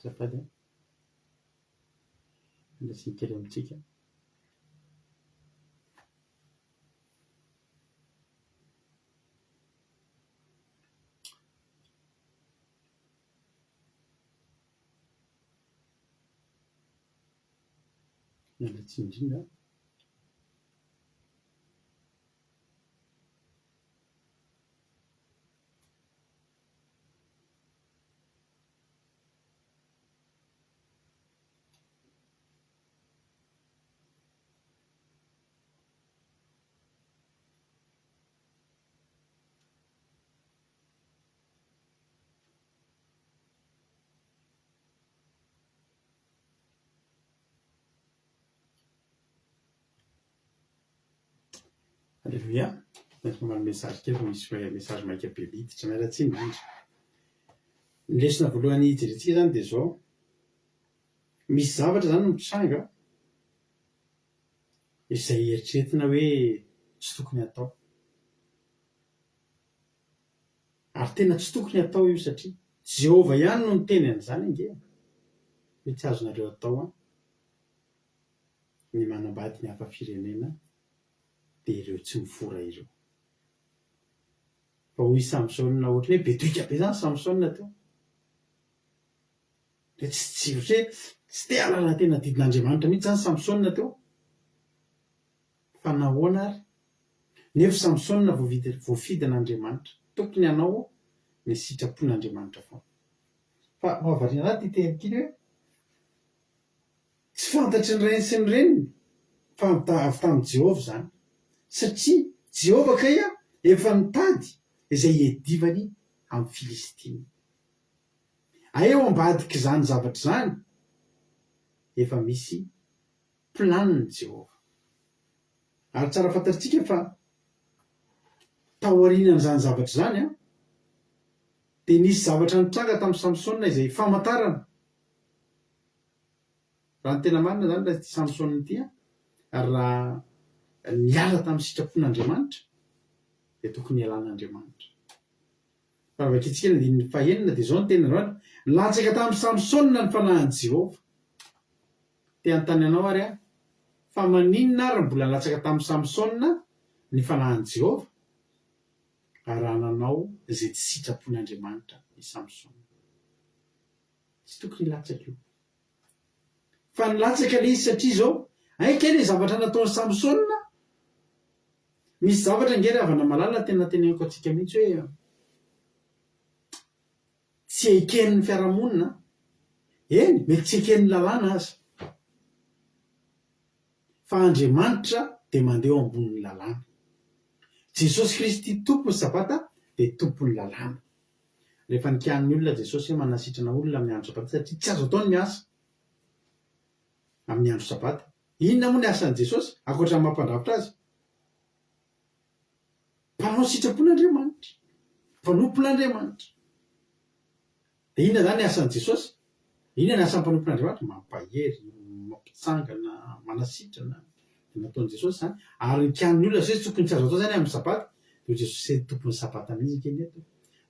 Azafady an. Andrasana kely amintsika. Miala tsiny indrindra. Aleloia! Efa mamaly message kely fa misy message maika be miditra, miala tsiny indrindra. Ny lesona voalohany hijerentsika izany dia izao, misy zavatra izany mitranga izay eritreretina hoe tsy tokony hatao. Ary tena tsy tokony hatao io satria Jehovah ihany no niteny an'izany ange e! Hoe tsy azonareo atao an! Ny manambady ny hafa firenena dia ireo tsy mifora ireo. Fa hoy i Samsona, ohatran'ny hoe be doika be izany Samsona teo. Dia tsy tsy ohatran'ny hoe tsy te hahalala tena didin'Andriamanitra mihitsy izany Samsona teo. Fa nahoana ary? Nefa Samsona voavidy voafidin'Andriamanitra. Tokony hanao ny sitrapon'Andriamanitra foana. Fa mahavariana ahy ity teny ity hoe tsy fantatry ny rainy sy ny reniny fa avy tamin'i Jehovah izany. Satria Jehovah kay efa nitady izay hiadivany amin'ny Filistina. Hay ao ambadik'izany zavatra izany efa misy planin'i Jehovah. Ary tsara fantatritsika fa taorian'izany zavatra izany, dia nisy zavatra nitranga tamin'i Samsona izay famantarana. Raha ny tena marina izany raha ity Samsona ity, ary raha niala tamin'ny sitrapon'Andriamanitra, dia tokony hialan'Andriamanitra. Raha vakintsika ny andininy fahenina dia izao ny tenin'Andriamanitra, Nilatsaka tamin'i Samsona ny fanahin'i Jehovah. Te hanontany anao àry aho, fa maninona àry no mbola nilatsaka tamin'i Samsona ny fanahin'i Jehovah? Raha nanao izay tsy sitrapon'Andriamanitra i Samsona. Tsy tokony hilatsaka io. Fa nilatsaka ilay izy satria izao, hay kay ilay zavatra nataon'i Samsona, misy zavatra ange ry havana malala tena teneniko antsika mihitsy hoe tsy eken'ny fiarahamonina, eny mety tsy eken'ny lalàna aza, fa Andriamanitra dia mandeha eo ambonin'ny lalàna. Jesosy Kristy Tompon'ny Sabata dia Tompon'ny lalàna. Rehefa nikianin'ny olona Jesosy hoe manasitrana olona amin'ny andro Sabata satria tsy azo atao ny miasa amin'ny andro Sabata. Inona moa ny asan'i Jesosy ankoatra ny maha mpandrafitra azy? Mpanao sitrapon'Andriamanitra, mpanompon'Andriamanitra. Dia inona izany ny asan'i Jesosy? Inona ny asan'ny mpanompon'Andriamanitra? Mampahery, mampitsangana, manasitrana. Dia nataon'i Jesosy izany. Ary nikianin'ny olona Jesosy hoe tokony tsy azo atao izany amin'ny Sabata. Dia hoy Jesosy hoe tompon'ny Sabata mihitsy ange ny eto.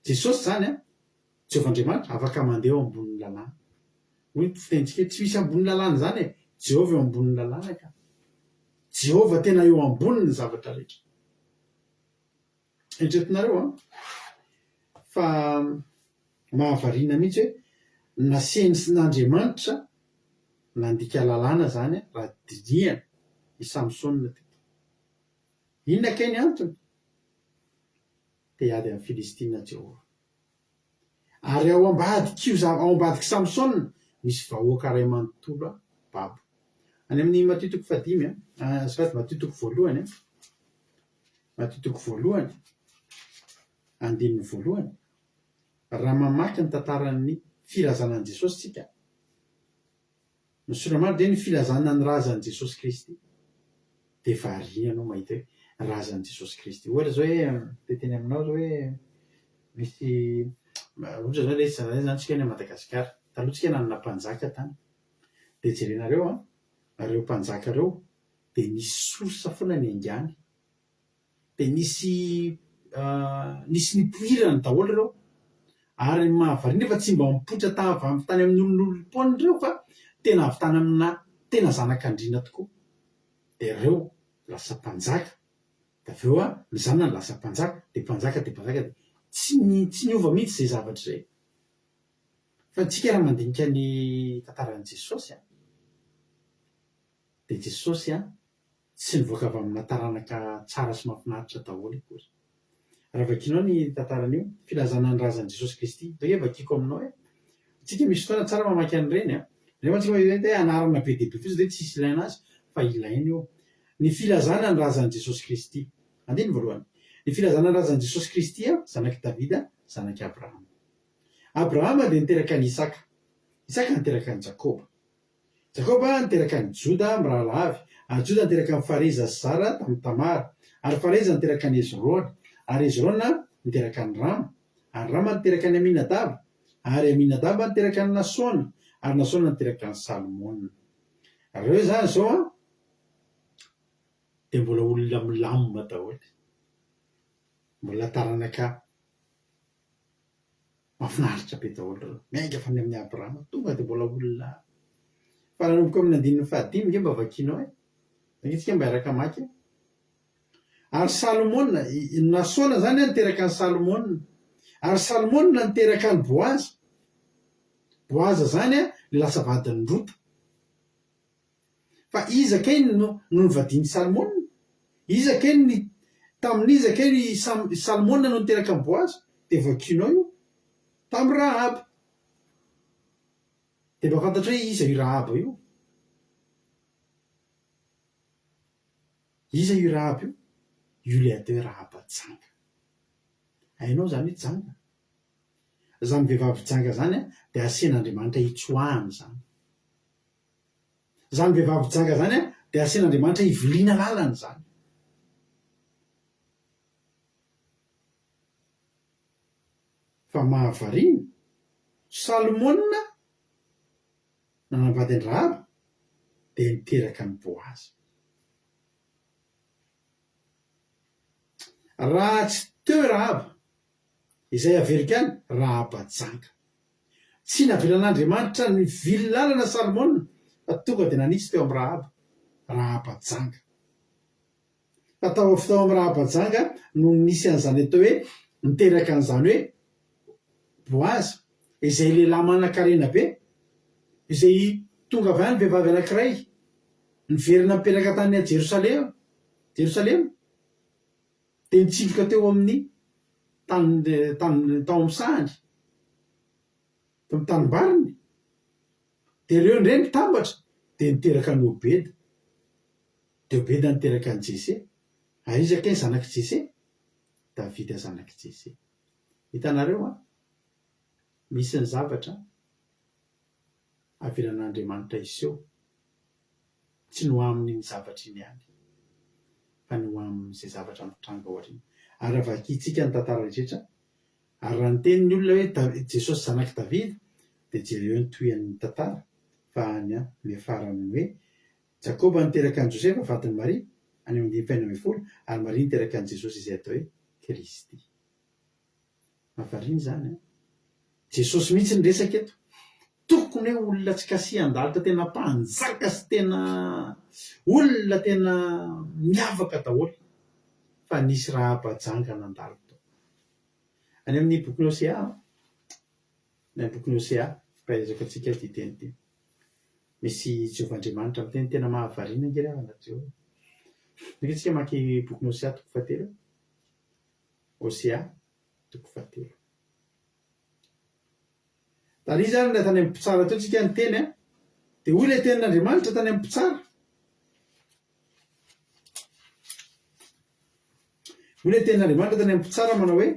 Jesosy izany an, Jehovah Andriamanitra, afaka mandeha eo ambonin'ny lalàna. Hoy ny fitenintsika hoe tsy misy ambonin'ny lalàna izany e! Jehovah eo ambonin'ny lalàna ka. Jehovah tena eo ambonin'ny zavatra rehetra. Eritreretinareo an, fa mahavariana mihitsy hoe nasensin'Andriamanitra nandika lalàna izany raha dinihana i Samsona teto. Inona kay ny antony? Te hiady amin'ny Filistina Jehovah. Ary ao ambadik'io zava, ao ambadik'i Samsona misy vahoaka iray manontolo babo. Any amin'ny Matio toko fahadimy an, azafady Matio toko voalohany an, Matio toko voalohany, andininy voalohany, raha mamaky ny tantaran'ny firazanan'i Jesosy tsika, ny soratra marina dia ny filazana ny razan'i Jesosy Kristy. Dia variana ianao mahita hoe razan'i Jesosy Kristy. Ohatra izao hoe, te hiteny aminao izao hoe misy, ohatra izao ilay izy izany tsika any Madagasikara, taloha tsika nanana mpanjaka tany. Dia jerenareo an, ireo mpanjaka ireo dia nisy source foana niaingàny. Dia nisy nisy nipoirany daholo ireo. Ary ny mahavariana nefa tsy mba nipoitra avy avy tany amin'ny olon'olom-poana ireo fa tena avy tany amina tena zanak'andriana tokoa. Dia ireo lasa mpanjaka, dia avy eo ny zanany lasa mpanjaka, dia mpanjaka dia mpanjaka dia tsy tsy niova mihitsy izay zavatra izay. Fa antsika raha mandinika ny tantaran'i Jesosy an! Dia Jesosy an, tsy nivoaka avy amina taranaka tsara sy mahafinaritra daholo akory. Raha vakianao ny tantaran'io, filazana ny razan'i Jesosy Kristy, ndao ange vakiako aminao e. Tsika misy fotoana tsara mamaky an'ireny an. Nefa tsika mahita hoe anarana be dia be fotsiny dia tsisy ilaina azy, fa ilaina io. Ny filazana ny razan'i Jesosy Kristy. Andininy voalohany. Ny filazana ny razan'i Jesosy Kristy, zanak'i Davida, zanak'i Abrahama. Abrahama dia niteraka an'i Isaka. Isaka niteraka an'i Jakoba. Jakoba niteraka an'i Joda mirahalahy avy, ary Joda niteraka an'i Fareza sy Zara tamin'i Tamara, ary Fareza niteraka an'i Hezrona, ary Hezrona niteraka an'i Rama, ary Rama niteraka an'i Aminadaba, ary Aminadaba niteraka an'i Nasona, ary Nasona niteraka an'i Salmona. Ireo izany izao an, dia mbola olona milamina daholo, mbola taranaka Mahafinaritra be daholo ireo. Miainga avy any amin'i Abrahama, tonga dia mbola olona. Fa nanomboka amin'ny andininy fahadimy nge mba vakianao e. Ange tsika mba hiaraka hamaky e. Ary Salomona, i Nasona izany an niteraka an'i Salomona. Ary Salomona niteraka an'i Boaza. Boaza izany an, ilay lasa vadin'i Rota. Fa iza kay no no novadian'i Salmona? Iza kay ny tamin'iza kay i Sam i Salmona no niteraka an'i Boaza? Dia vakianao io. Tamin'i Rahaba. Dia mba fantatrao hoe iza io Rahaba io? Iza io Rahaba io? Io ilay atao hoe Rahaba janga. Hainao izany hoe janga? Izany vehivavy janga izany dia asian'Andriamanitra hitsoahana izany. Izany vehivavy janga izany dia asian'Andriamanitra hiviliana lalana izany. Fa mahavariana, Salomona nanambady an-dRahaba dia niteraka an'i Boaza. Raha tsy teo i Rahaba, izay averiko ihany, Rahaba janga. Tsy navelan'Andriamanitra nivily lalana Salmona fa tonga dia nanitsy teo amin'i Rahaba, Rahaba janga. Fa tao avy tao amin'i Rahaba janga no nisy an'izany atao hoe niteraka an'izany hoe Boaza, izay lehilahy manankarena be, izay tonga avy any vehivavy anankiray niverina nipetraka tany Jerosalema, Jerosalema, dia nitsindroka teo amin'ny tany, tany, tao amin'ny sahany, tao amin'ny tanimbariny. Dia ireo indray nitambatra dia niteraka an'i Obeda. Dia Obeda niteraka an'i Jese. Ary iza kay ny zanak'i Jese? Davida zanak'i Jese. Hitanareo an? Misy ny zavatra avelan'Andriamanitra hiseho. Tsy ny ho amin'iny zavatra iny ihany, fa ny ho amin'izay zavatra mitranga ao aoriana. Ary raha vakintsika ny tantara rehetra, ary raha niteny ny olona hoe Da- Jesosy zanak'i Davida, dia jereo ny tohian'ny tantara, fa any an, miafara amin'ny hoe, Jakoba niteraka an'i Josefa vadin'i Maria, any amin'ny andininy fahenina ambinifolo, ary Maria niteraka an'i Jesosy izay atao hoe Kristy. Mahavariana izany an! Jesosy mihitsy no resaka eto. Tokony hoe olona tsy kasihan-dalitra tena mpanjaka sy tena olona tena miavaka daholo fa nisy Rahaba janga nandalo tao. Any amin'ny bokin'i Hosea, any amin'ny bokin'i Hosea, ampaherezako antsika ity teny ity. Misy Jehovah Andriamanitra miteny tena mahavariana ange ry havana Jehovah. Andeha isika hamaky bokin'i Hosea toko fahatelo. Hosea toko fahatelo. Tary izany ilay tany amin'ny mpitsara teo tsika niteny an. Dia hoy ilay tenin'Andriamanitra tany amin'ny mpitsara. Hoy ilay tenin'Andriamanitra tany amin'ny mpitsara manao hoe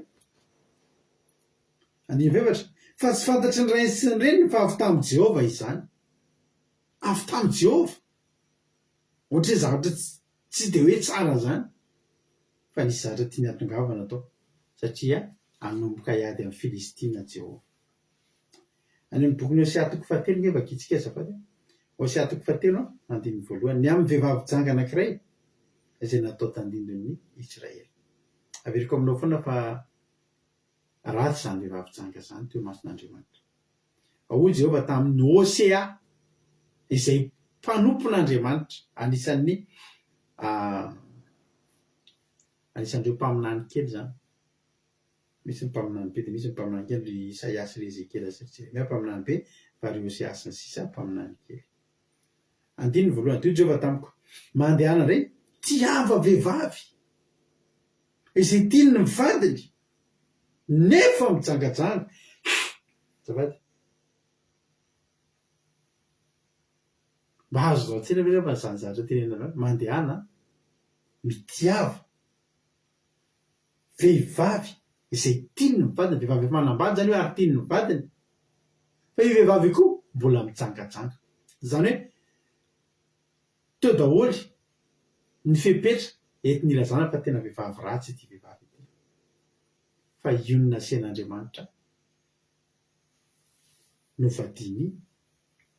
andininy fahefatra, fa tsy fantatry ny rainy sy ny reniny fa avy tamin'i Jehovah izany. Avy tamin'i Jehovah. Ohatra hoe zavatra tsy dia hoe tsara izany. Fa nisy zavatra tiany hahatongavana tao, satria hanomboka hiady amin'ny Filistina Jehovah. Any amin'ny bokin'i Hosea toko fahatelo ange vakintsika azafady e. Hosea toko fahatelo andininy voalohany, ny amin'ny vehivavy janga anankiray izay natao tandindon'ny Israely. Averiko aminao foana fa ratsy izany vehivavy janga izany teo imason'Andriamanitra. Fa hoy Jehovah tamin'i Hosea, izay mpanompon'Andriamanitra, anisan'ny anisan'ireo mpaminany kely izany. Misy ny mpaminany be dia misy ny mpaminany kely, ry Isaia sy ry Ezekiela sy ry Jeremia mpaminany be, fa ry Hosea sy ny sisa mpaminany kely. Andininy voalohany, Hoy Jehovah tamiko, Mandehana indray, tiava vehivavy izay tiany ny vadiny, nefa mijangajanga. Azafady. Mba azonao an-tsaina ve angamba izany zavatra tenenina izany? Mandehana, mitiava vehivavy izay tiany ny vadiny, vehivavy efa manambady izany hoe ary tiany ny vadiny, fa io vehivavy io koa mbola mijangajanga. Izany hoe teo daholo ny fepetra entiny ilazana fa tena vehivavy ratsy ity vehivavy ity. Fa io no nasian'Andriamanitra novadiany,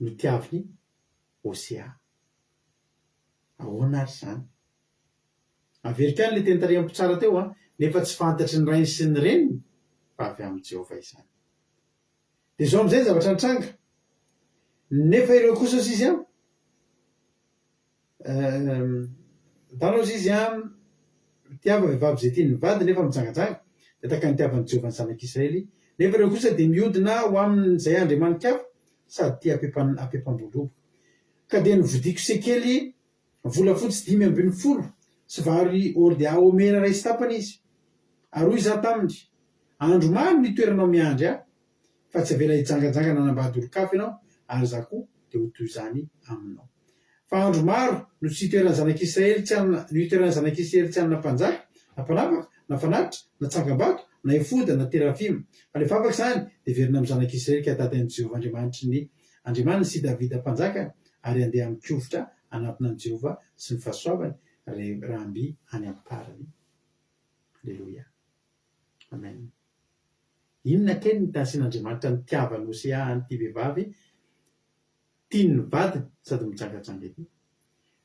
notiaviny Hosea. Ahoana ary izany? Averiko ihany ilay teny tarihan'ny mpitsara teo an, nefa tsy fantatry ny rainy sy ny reniny fa avy amin'i Jehovah izany. Dia izao amin'izay ny zavatra nitranga. Nefa ireo kosa hozy izy an, Dana hozy izy an, mitiava vehivavy izay tian'ny vadiny nefa mijangajanga, dia tahaka ny nitiavan'i Jehovah ny zanak'Israely. Nefa ireo kosa dia mihodina ho amin'izay andriamani-kafa sady tia ampepam-boloboka. Ka dia novodiako sekely Volafotsy 15 sy vary hordea homera iray sy tapany izy. Ary hoy izaho taminy, Andro maro no hitoeranao miandry ahy, fa tsy avela hijangajanga nanambady olon-kafa ianao, ary izaho koa dia ho toy izany aminao. Fa andro maro no tsy hitoeran'ny zanak'Israely tsy hanana, no hitoeran'ny zanak'Israely tsy hanana mpanjaka, na mpanapaka, na fanatitra, na tsangambato, na efoda, na terafima. Fa rehefa afaka izany, dia hiverina amin'ny zanak'Israely ka hitady an'i Jehovah Andriamanitry ny Andriamaniny sy Davida mpanjakany, ary handeha amin-kovitra hanatona an'i Jehovah sy ny fahasoavany, raha mby any am-parany. Aleloia. Amen. Inona kay no nitasian'Andriamanitra nitiavan'i Hosea an'ity vehivavy tiany ny vadiny sady mijangajanga ity?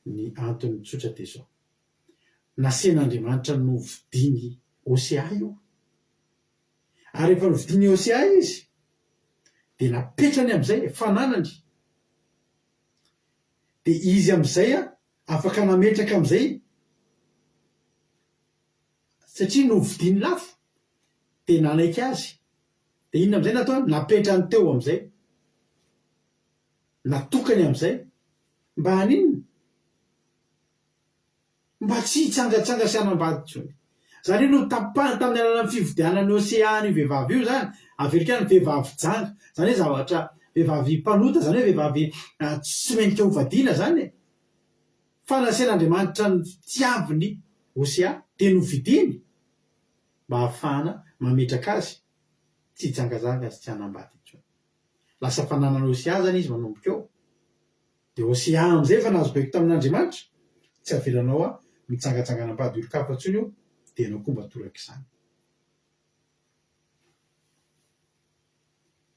Ny antony tsotra dia izao, nasian'Andriamanitra novidian'i Hosea io. Ary rehefa novidian'i Hosea izy, dia napetrany amin'izay fananany. Dia izy amin'izay afaka nametraka amin'izay satria novidiany lafo dia nanaiky azy. Dia inona amin'izay nataony? Napetrany teo amin'izay. Natokany amin'izay. Mba haninona? Mba tsy hitsangatsanga sy hanambady intsony. Izany hoe notapahiny tamin'ny alalan'ny fividianan'i Hosea an'io vehivavy io izany, averiko ihany, vehivavy janga, izany hoe zavatra, vehivavy mpanota, izany hoe vehivavy tsy mendrika ho vadiana izany e. Fa nasain'Andriamanitra notiavin'i Hosea, dia novidiany mba hahafahana mametraka azy tsy hijangajanga sy tsy hanambady intsony. Lasa fananan'i Hosea izany izy manomboka eo. Dia Hosea amin'izay efa nahazo baiko tamin'Andriamanitra, tsy avelanao aho mitsangatsangana am-pady olon-kafa intsony eo, dia ianao koa mba torak'izany.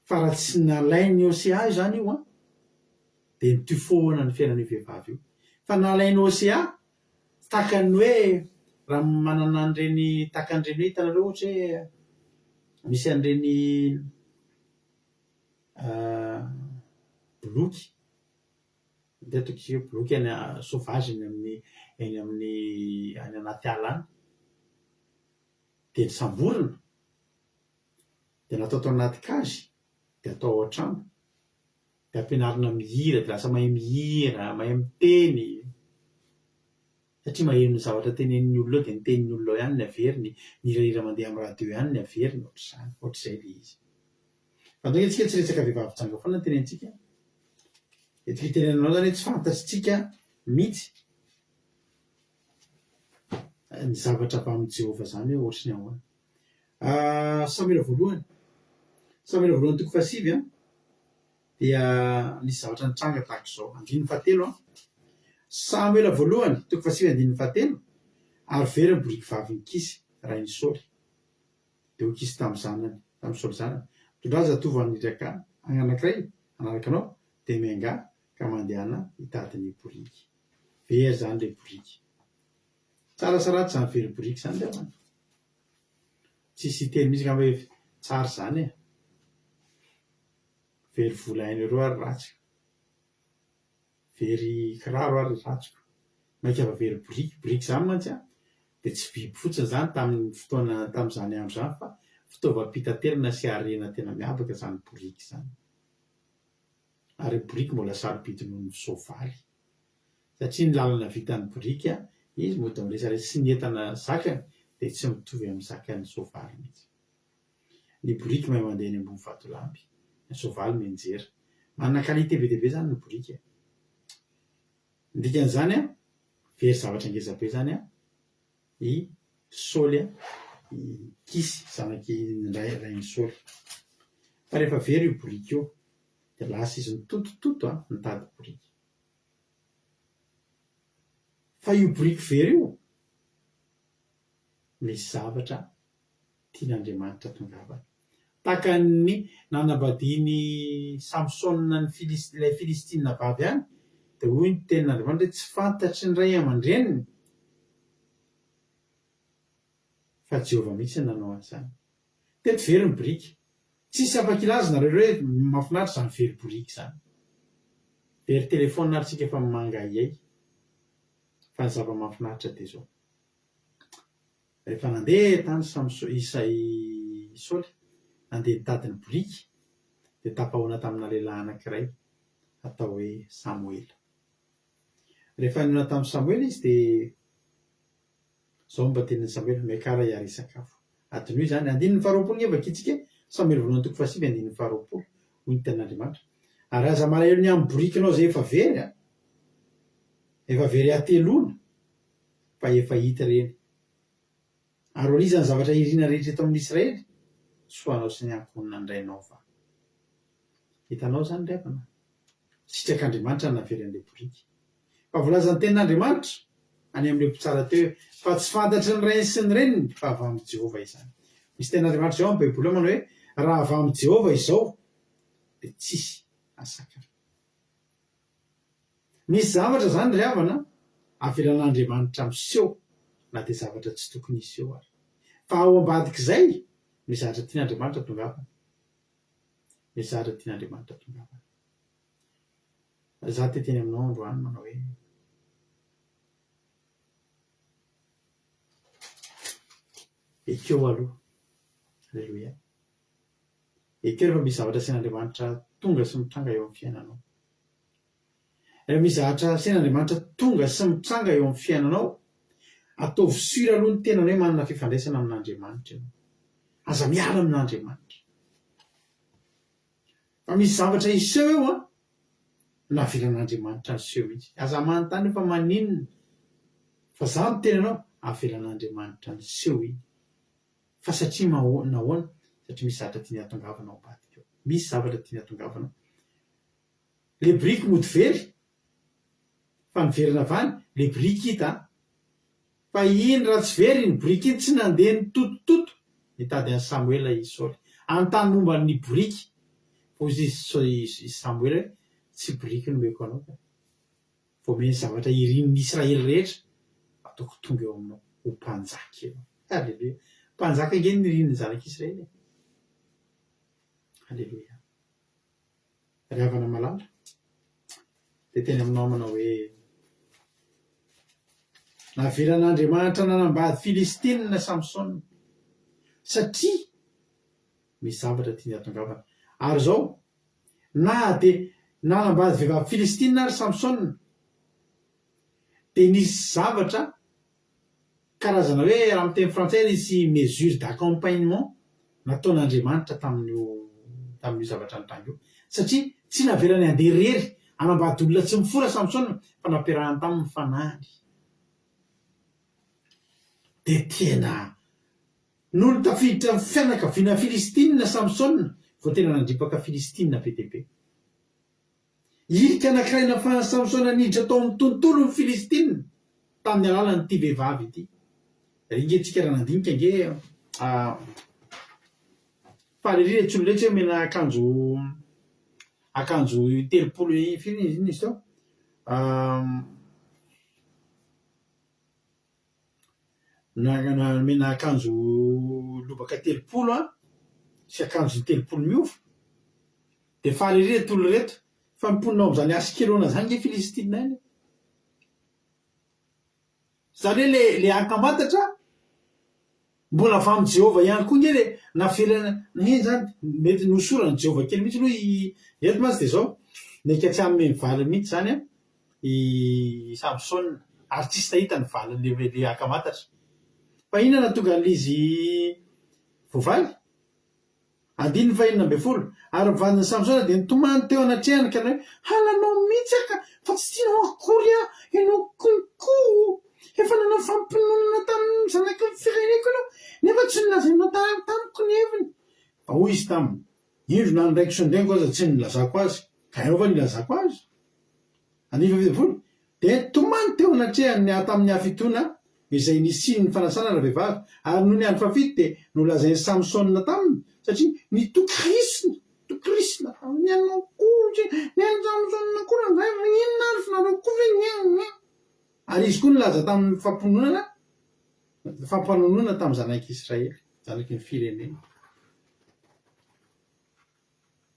Fa raha tsy nalain'i Hosea izany io an, dia nitofoana ny fiainan'io vehivavy io. Fa nalain'i Hosea, tahaka ny hoe raha manana an'ireny, tahaka an'ireny hoe hitanareo ohatra hoe misy an'ireny boloky, ndeha ataoko isika hoe boloky any sauvage any amin'ny any amin'ny any anaty ala any, dia nosamborina, dia natao tao anaty cage, dia atao ao an-trano, dia ampianarina mihira, dia lasa mahay mihira, mahay miteny. Satria maheno ny zavatra tenenin'ny olona eo dia ny tenin'ny olona eo ihany ny averiny, ny hirahira mandeha amin'ny radio ihany ny averiny, ohatr'izany, ohatr'izay ilay izy. Fa ndao ange tsika tsy resaka vehivavy janga foana no tenenintsika, dia tiako hitenenana anao izany hoe tsy fantatritsika mihitsy ny zavatra avy amin'i Jehovah izany hoe ohatry ny ahoana. Samoela voalohany, Samoela voalohany toko fahasivy an. dia nisy zavatra nitranga tahaka izao. Andininy fahatelo an. Samoela voalohany, toko fahasivy andininy fahatelo, Ary very ny boriky vavin'i Kisy, rain'i Saoly. Dia hoy Kisy tamin'ny zanany, tamin'i Saoly zanany, Mitondrà zatovo haniraka anankiray hanaraka anao, dia miangà ka mandehana hitady ny boriky. Very izany ilay boriky. Tsara sa ratsy izany very boriky izany ry havana? Tsisy hiteny mihitsy angamba hoe tsara izany e. Very vola un euro ary ratsy ko. Very kiraro ary ratsy ko. Mainka fa very biriky. Biriky izany mantsy an, dia tsy biby fotsiny izany tamin'ny fotoana tamin'izany andro izany fa fitaovam-pitaterana sy harena tena miavaka izany biriky izany. Ary ny biriky mbola sarobidy noho ny soavaly. Satria ny lalana vitan'ny boriky, izy mody miresaresy sy ny entana zakany dia tsy mitovy amin'ny zakan'ny soavaly mihitsy. Ny boriky mahay mandeha eny ambony vatolampy, ny soavaly mianjera. Manana qualité be dia be izany ny boriky e. Ny dikan'izany an, very zavatra ngeza be izany an, i Saoly an, i Kisy zanak'i rain'i Saoly. Fa rehefa very io boriky io, dia lasa izy nitotototo an, nitady boriky. Fa io boriky very io, misy zavatra tian'Andriamanitra tongavana. Tahaka ny nanambadian'i Samsona ny Filis- ilay Filistina vavy ihany, dia hoy ny tenin'Andriamanitra hoe tsy fantatry ny ray aman-dreniny fa Jehovah mihitsy no nanao an'izany. Teto very ny biriky. Tsisy afaka hilaza nareo hoe mahafinaritra izany very boriky izany. Very téléphone ary tsika efa mangahiahy. Fa ny zava-mahafinaritra dia izao. Rehefa nandeha tany Samso i i Saoly, nandeha nitady ny boriky, dia tafahoana tamina lehilahy anankiray atao hoe Samoela. Rehefa nihaona tamin'i Samoela izy dia izao no mba tenin'i Samoela, Miakara hiary hisakafo. Adinoy izany. Andininy faharoapolo nge vakintsika e! Samoela voalohany toko fahasivy andininy faharoapolo. Hoy ny tenin'Andriamanitra. Ary aza malahelo ny amin'ny borikinao izay efa very a! Efa very hateloana. Fa efa hita ireny. Ary ho an'iza ny zavatra irina rehetra eto amin'ny Israely? Tsy ho anao sy ny ankohonan-drainao va? Hitanao izany ry havana? Sitrak'Andriamanitra ny navery an'ilay boriky. Fa voalazan'ny Tenin'Andriamanitra any amin'ireo mpitsara teo hoe, Fa tsy fantatry ny rainy sy ny reniny fa avy amin'i Jehovah izany. Misy Tenin'Andriamanitra izao amin'ny Baiboly ao manao hoe, Raha avy amin'i Jehovah izao, dia tsisy hahasakana. Misy zavatra izany ry havana avelan'Andriamanitra miseho na dia zavatra tsy tokony hiseho ary. Fa ao ambadik'izay misy zavatra tian'Andriamanitra tongavana. Misy zavatra tian'Andriamanitra tongavana. Za te hiteny aminao androany manao hoe ekeo aloha. Aleloia. Ekeo rehefa misy zavatra asain'Andriamanitra tonga sy mitranga eo amin'ny fiainanao. Rehefa misy zavatra asain'Andriamanitra tonga sy mitranga eo amin'ny fiainanao, ataovy sûr aloha ny tenanao hoe manana fifandraisana amin'Andriamanitra ianao. Aza miala amin'Andriamanitra. Fa misy zavatra hiseho eo an, navelan'Andriamanitra niseho mihitsy. Aza manontany hoe fa maninona? Fa za miteny anao, avelan'Andriamanitra niseho iny. Fa satria nahoana? Satria misy zavatra tiany hahatongavana ao ambadika ao. Misy zavatra tiany hahatongavana ao. Le biriky mody very fa niverina avy any, le biriky hita an! Fa iny raha tsy very iny biriky iny tsy nandeha nitotototo nitady an'i Samoela i Saoly. Hanontany momba ny biriky. Fa hoy izy i Samoela hoe, Tsy biriky no omeko anao ka. Vao omeny zavatra irin'ny Israely rehetra, ataoko tonga eo aminao ho mpanjaka ianao. Aleloia! Mpanjaka ange no nirin'ny zanak'Israely e! Aleloia! Ry havana malala, dia teny aminao manao hoe, Navelan'Andriamanitra nanambady Filistinina Samsona, satria misy zavatra tiany hahatongavana. Ary izao, na dia nanambady vehivavy filistinina ary Samsona, dia nisy zavatra karazana hoe, raha amin'ny teny frantsay, nisy mesure d'accompagnement nataon'Andriamanitra tamin'io tamin'io zavatra nitranga io. Satria tsy navelany handeha irery hanambady olona tsy mifora Samsona fa nampiarahany taminy ny fanahiny. Dia tena nony tafiditra ny fianakaviana filistinina Samsona vao tena nandripaka filistinina be dia be. Hirika anankiray nafahan'i Samsona niditra tao amin'ny tontolon'ny Filistina tamin'ny alalan'ity vehivavy ity. Ry nge tsika raha nandinika nge faly ery ilay olona etsy hoe omena akanjo akanjo 30 firy izy iny izy teo? Nomena akanjo lobaka 30 sy akanjo 30 miova. Dia faly ery ireto olona ireto fa ny mponina ao amin'izany Askelona izany ange Filistina ihany e. Izany hoe le le ankamantatra mbola avy amin'i Jehovah ihany koa ange le navelana iny izany mety nohosoran'i Jehovah kely mihitsy aloha i eto mantsy dia izao, mety tsy hanome ny valiny mihitsy izany an. I Samsona, ary tsisy nahita ny valin'ilay ilay ankamantatra. Fa inona no nahatonga an'ilay izy voavaly? Andininy fahenina ambin'ny folo, Ary ny vadin'i Samsona dia nitomany teo anatrehany ka nanao hoe, Halanao mihitsy aho ka, fa tsy tianao akory aho, ianao konko! Efa nanao fampiononana tamin'ny zanaky ny fireneko ianao, nefa tsy nolazainao tamiko ny heviny. Fa hoy izy taminy, Indro na ny raiko sy ny reniko aza tsy nilazako azy, ka ianao va no hilazako azy? Andininy fahafito ambin'ny folo, Dia nitomany teo anatrehany ny tamin'ny hafitoana izay nisian'ny fanasana ravehivavy, ary nony andro fahafito dia nolazain'i Samsona taminy, satria nitokirisina, nitokirisina taminy, ny anao koa ve, ny an'i Samsona koa rangahy ve, inona ary fa nareo koa ve, nien nien. Ary izy koa nilaza tamin'ny fampiononana, fampanonona tamin'ny zanak'Israely, zanaky ny firenena.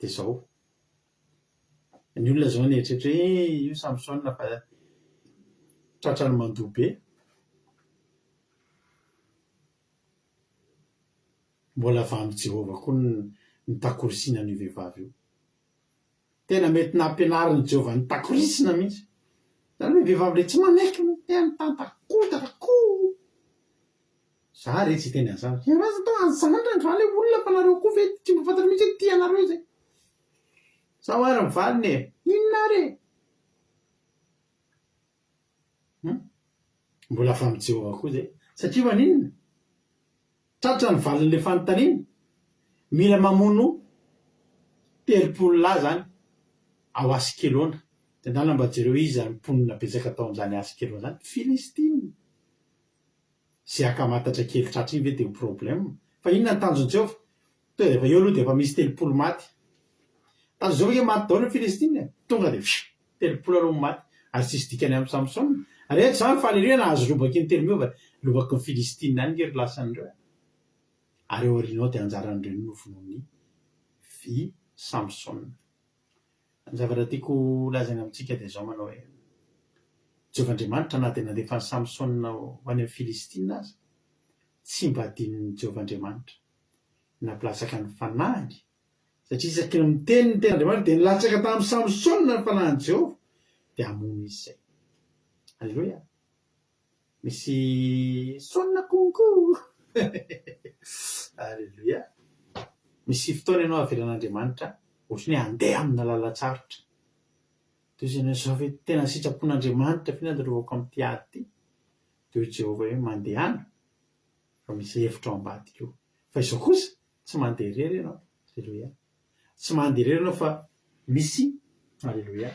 Dia izao. Ny olona izao nieritreritra hoe eh, io Samsona fa tratran'ny mandoa be. Mbola avy amin'i Jehovah koa ny nitakorisina an'io vehivavy io. Tena mety nampianarin'i Jehovah nitakorisina mihitsy. Izany hoe vehivavy ilay tsy manaiky miteny tantakoa tantakoa. Za re tsy hiteny an'izany. Ianareo aza atao an'izany ndray androany ilay olona fa nareo koa ve tsy mba fantatro mihitsy hoe tia anareo izay. Zao ary ny valiny e! Inona ary e? Hum? Mbola avy amin'i Jehovah koa izay. Satria maninona? Tratra ny valin'ilay fanontaniana. Mila mamono 30 lahy izany ao Askelona. Dia ndana mba jereo iza ny mponina betsaka tao amin'izany Askelona izany? Filistina. Ze ankamatatra kely tratra iny ve dia ho problème? Fa inona ny tanjon'i Jehovah? Tonga dia efa eo aloha dia efa misy 30 maty. Tanjon'i Jehovah ange maty daholo ny Filistina e! Tonga dia fiu! 30 aloha ny maty. Ary tsisy dikany amin'i Samsona. Ary eto izany faly ery hoe nahazo lobaky ny telo miova. Lobaky ny Filistina any ange ry lasan'ireo e! Ary ao aoriana ao dia anjaran'ireo novonoin'i i Samsona. Ny zavatra tiako holazaina amintsika dia izao manao hoe, Jehovah Andriamanitra na dia nandefa an'i Samsona ho any amin'ny Filistina aza, tsy mba adinon'i Jehovah Andriamanitra ny nampilatsaka ny fanahiny, satria isaky ny miteny ny tenin'Andriamanitra dia nilatsaka tamin'i Samsona ny fanahin'i Jehovah, dia hamono izy izay. Aleloia! Misy sonina konko! Aleloia! Misy fotoana ianao avelan'Andriamanitra ohatran'ny hoe handeha amina lalan-tsarotra. Toy izany hoe izao ve tena sitrapon'Andriamanitra ve ny andalovako amin'ity ady ity? Dia hoy Jehovah hoe mandehana fa misy hevitra ao ambadika io. Fa izao kosa tsy mandeha irery ianao. Aleloia! Tsy mandeha irery ianao fa misy, aleloia,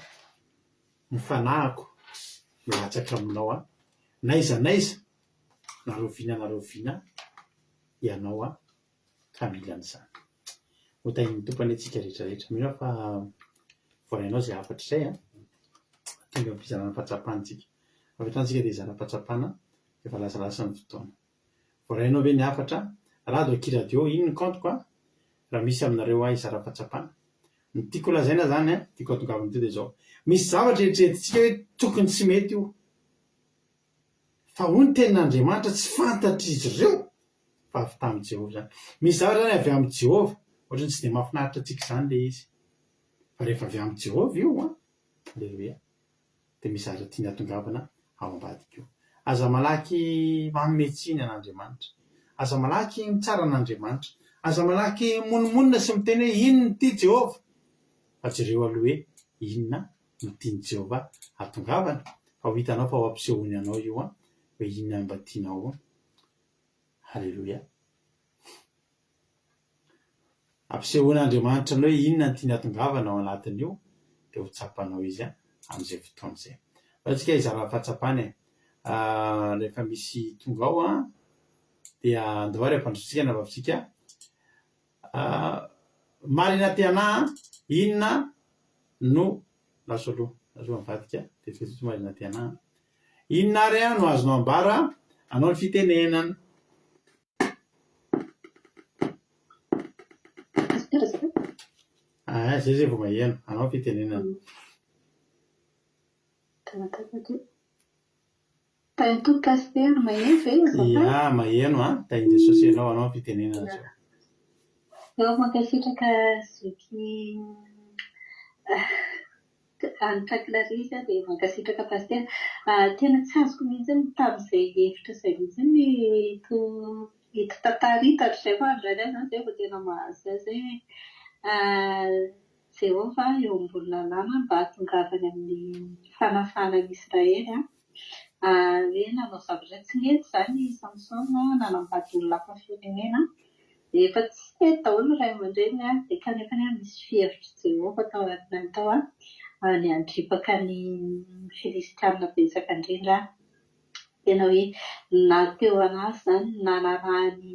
ny fanahiko milatsaka aminao aho, n'aiza n'aiza na rahoviana na rahoviana ianao aho ka mila an'izany. Ho tahian'ny Tompo anie tsika rehetra rehetra. Mino aho fa voarainao izay hafatra izay an. Tonga amin'ny fizarana fahatsapana tsika. Avy hatrany tsika dia hizara fahatsapana efa lasalasa ny fotoana. Voarainao ve ny hafatra? Rado akia radio, iny ny compte-ko an. Raha misy aminareo ahy hizara fahatsapana. Ny tiako holazaina izany an, tiako hatongavana eto dia izao, misy zavatra eritreretintsika hoe tokony tsy mety io, fa hoy ny tenin'Andriamanitra tsy fantatr'izy ireo fa avy tamin'i Jehovah izany. Misy zavatra izany avy amin'i Jehovah, ohatran'ny tsy dia mahafinaritra antsika izany ilay izy, fa rehefa avy amin'i Jehovah io an, aleloia. dia misy zavatra tiany hatongavana ao ambadika io. Aza malaky manome tsiny an'Andriamanitra. Aza malaky mitsara an'Andriamanitra. Aza malaky mimonomonona sy miteny hoe inona ity Jehovah? Fa jereo aloha hoe inona no tian'i Jehovah hatongavana, fa ho hitanao fa ho ampisehoany anao io an, hoe inona no mba tianao. Haleloia. Ampisehoan'Andriamanitra anao hoe inona no tiany hatongavana ao anatin'io, dia ho tsapanao izy amin'izay fotoana izay. Aleo tsika hizara fahatsapana e. Rehefa misy tonga ao an, dia andao ary ampandrosotsika ny vavitsika. Marina Tiana an, inona no, lasa aloha, lasa aloha mivadika, dia vetivety Marina Tiana an. Inona ary no azonao ambara anao ny fitenenana? Ah, zay zay vao maheno. Anao fitenenana. Tahin'ny Tompo Pasitera, maheno ve azafady? Ya, maheno an. Tahin'i Jesosy ianao, anao fitenenana zao. Zaho mankasitraka zoky. Hanitra Clarisse dia mankasitraka Pasitera. Tena tsy azoko mihitsy tamin'izay hevitra izay mihitsy ito ito tantara ito hatrizay fa androany aho izany izay vao tena mahazo azy hoe Jehovah eo ambony lalàna mba hahatongavany amin'ny fanafahana an'i Israely. Hoe nanao zavatra tsy nety izany i Samsona, nanambady olona hafa firenena. Dia efa tsy nety daholo ny ray aman-dreniny dia kanefa misy fihevitr'i Jehovah tao anatinany tao ny handripaka ny Filistinina betsaka indrindra. Tena hoe na teo an'azy izany nanarahany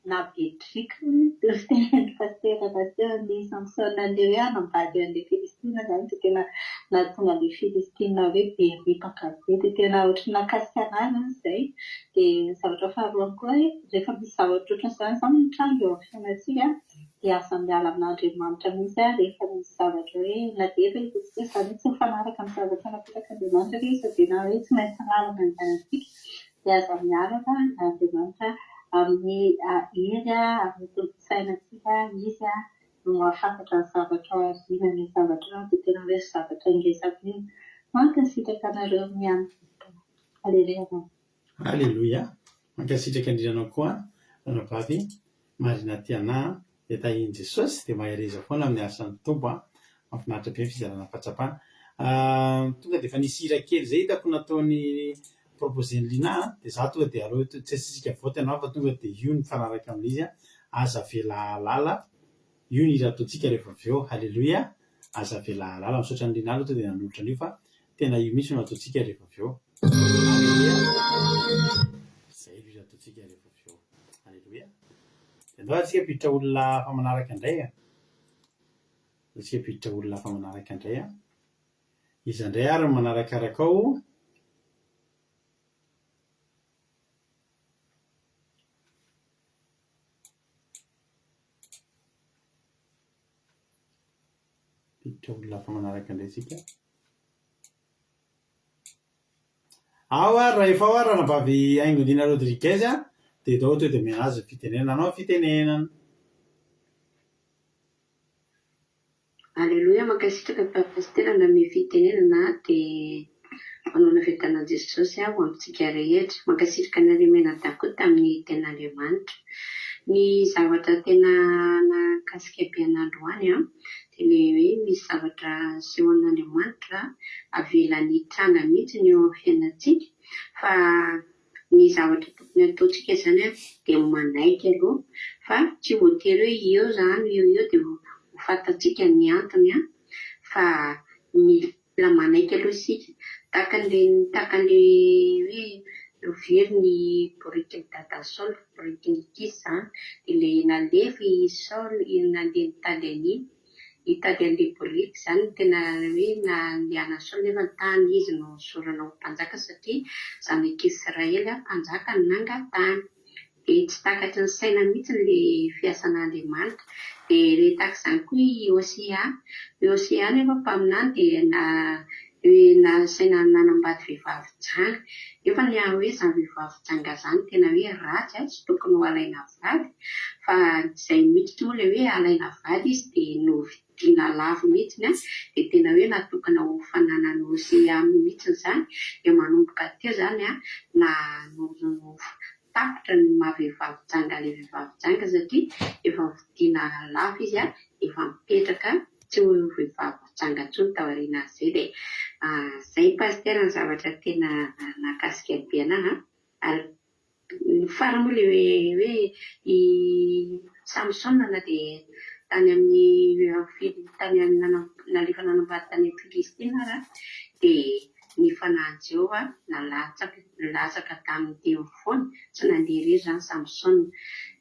nabetriky hoy ny fitenin'i Pasitera Pasitera an'i Samsona an'ilay hoe hanambady an'ilay Filistina izany dia tena nahatonga an'ilay Filistina hoe be ripaka be dia tena ohatran'ny nahakasika an'ahy izany izay. Dia ny zavatra faharoa koa hoe rehefa misy zavatra ohatran'izany izany mitranga eo amin'ny fiainantsika dia aza miala amin'Andriamanitra mihitsy rehefa misy zavatra hoe na dia efa hitantsika hoe izany hoe tsy mifanaraka amin'ny zavatra napetrak'Andriamanitra ilay izy fa dia na hoe tsy maintsy lalana andehanantsika dia aza miala fa Andriamanitra amin'ny hery, amin'ny tolo-tsainantsika Izy no mahafantatra ny zavatra ao aoriana ny zavatra ao dia tena hoe zavatra ngeza be. Mankasitraka anareo mianaka. Aleloia. Aleloia. Mankasitraka indrindra anao koa ranabavy Marina Tiana a. Dia tahian'i Jesosy dia mahereza foana amin'ny asan'ny Tompo a. Mahafinaritra be ny fizarana fahatsapana. Tonga dia efa nisy hira kely izay hitako nataony proposer-n'i Lina a, dia za tonga dia aleo tsy asiantsika vote ianao fa tonga dia io no mifanaraka amin'izy a, aza avela hahalala, io ny hira ataontsika rehefa avy eo, haleloia, aza avela hahalala, misaotra an'i Lina aloha tonga dia nanolotra an'io fa tena io mihitsy no ataontsika rehefa avy eo, haleloia, izay no hira ataontsika rehefa avy eo, haleloia. Dia andao ary tsika hampiditra olona hafa manaraka indray a, andao tsika hampiditra olona hafa manaraka indray a. Iza indray ary no manarakaraka ao? Miditra olona hafa manaraka indray isika. Ao ary raha efa ao ary ranabavy Haingondina Rodriguez a, dia dao tonga dia omena azy ny fitenenana, anao ny fitenenana. Aleloia mankasitraka Pasitera nanome fitenenana dia manoana fiadanan'i Jesosy aho ho amintsika rehetra. Mankasitraka anareo mianadahy koa tamin'ny tenin'Andriamanitra. Ny zavatra tena nahakasika be anah androany an, dia ilay hoe misy zavatra asehon'Andriamanitra avelany hitranga mihitsy eo amin'ny fiainantsika fa Ny zavatra tokony ataontsika izany dia manaiky aloha fa tsy voatery hoe eo izany eo eo dia ho fantatsika ny antony fa mila manaiky aloha isika. Tahaka an'ireny tahaka an'ilay hoe very ny borikin'i Dada Saoly, borikin'i Kisy izany, dia ilay nalefa i Saoly nandeha nitady an'iny. Hitady an'ilay boriky izany no tena hoe nandehanan'i Saoly nefa tany izy no nosorana ho mpanjaka satria zanak'Israely mpanjaka no nangatahany. Dia tsy takatry ny saina mihitsy ilay fiasan'Andriamanitra. Dia ilay tahaka izany koa i Hosea. I Hosea nefa mpaminany dia na hoe nasaina nanambady vehivavy janga. Nefa ny hoe izany vehivavy janga izany tena hoe ratsy, tsy tokony ho alaina vady. Fa izay mihitsy moa ilay hoe alaina vady izy dia novidiana lafo mihitsy dia tena hoe natokana ho fananan'i Hosea mihitsy izany. Dia manomboka teo izany na tapitra ny maha vehivavy janga ilay vehivavy janga satria efa novidiana lafo izy efa mipetraka tsy ho vehivavy janga intsony taorianan'izay dia izay Pasitera ny zavatra tena nahakasika be anah ary ny farany moa ilay hoe i Samsona na dia tany amin'ny tany amin'ny nalefa nanambady tany amin'ny Filistina ara dia ny fanahin'i Jehovah nalatsaka nilatsaka tamin'ny teny foana, tsy nandeha irery izany Samsona.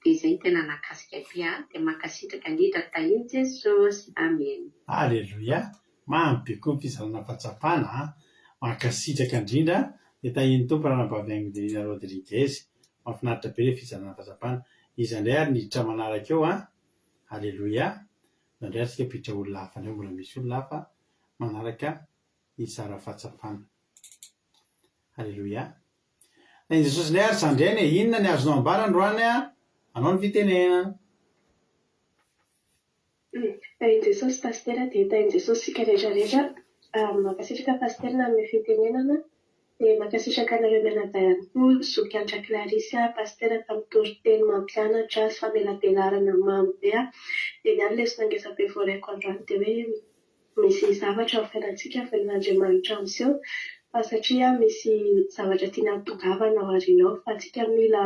Dia izay no tena nahakasika be ahy, dia mankasitraka indrindra, tahin'i Jesosy. Amen. Aleloia! Mamy be koa ny fizarana fahatsapana a! Mankasitraka indrindra, dia tahin'ny Tompo Ranabavy Angelina Rodriguez. Mahafinaritra be ilay fizarana fahatsapana. Iza indray ary ny hiditra manaraka eo a! Aleloia! Indray ary isika hampiditra olona hafa indray, mbola misy olona hafa manaraka hizara fahatsapana. Aleloia. Tahin'i Jesosy indray ary zandry aina e! Inona ny azonao ambara androany a? Anao ny fitenenana. Tahin'i Jesosy Pasitera dia tahin'i Jesosy isika rehetra rehetra. Mankasitraka Pasitera nanome fitenenana. Dia mankasitraka anareo mianadahy ihany koa, Zoky Antra Clarisse, Pasitera tamin'ny toriteny mampianatra sy famelabelarana mamy be. Dia ny ahy ny lesona ngeza be voaraiko androany dia hoe misy zavatra ao amin'ny fiainantsika avelan'Andriamanitra miseho fa satria misy zavatra tiany hahatongavana ao aoriana ao fa antsika mila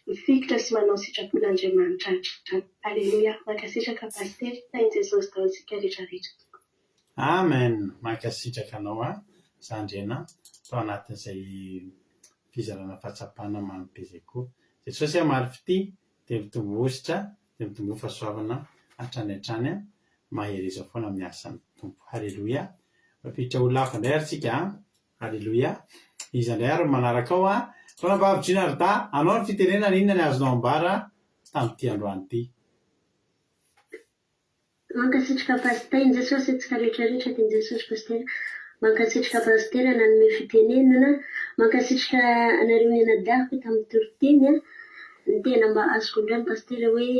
mifikitra sy manao ny sitrapon'Andriamanitra hatrany. Aleloia! Mankasitraka Pasitera, tahin'i Jesosy daholo isika rehetra rehetra. Amen! Mankasitraka anao an zandry an tao anatin'izay fizarana fahatsapana mamy be izay koa. Jesosy hamaly fitia dia mitomboa hosotra dia mitomboa fahasoavana hatrany hatrany an! Mahereza foana amin'ny asan'ny Tompo. Haleloia! Mampiditra olona hafa indray ary tsika an! Haleloia! Iza indray ary no manaraka ao an? Ranabavy Ginarda, anao ny fitenenana inona ny azonao ambara tamin'ity androany ity? Mankasitraka Pasitera, Tahin'i Jesosy antsika rehetra rehetra, Tahin'i Jesosy Pasitera, Mankasitraka Pasitera nanome fitenenana, Mankasitraka anareo mianadahy koa tamin'ny toriteny a, ny tena mba azoko androany Pasitera hoe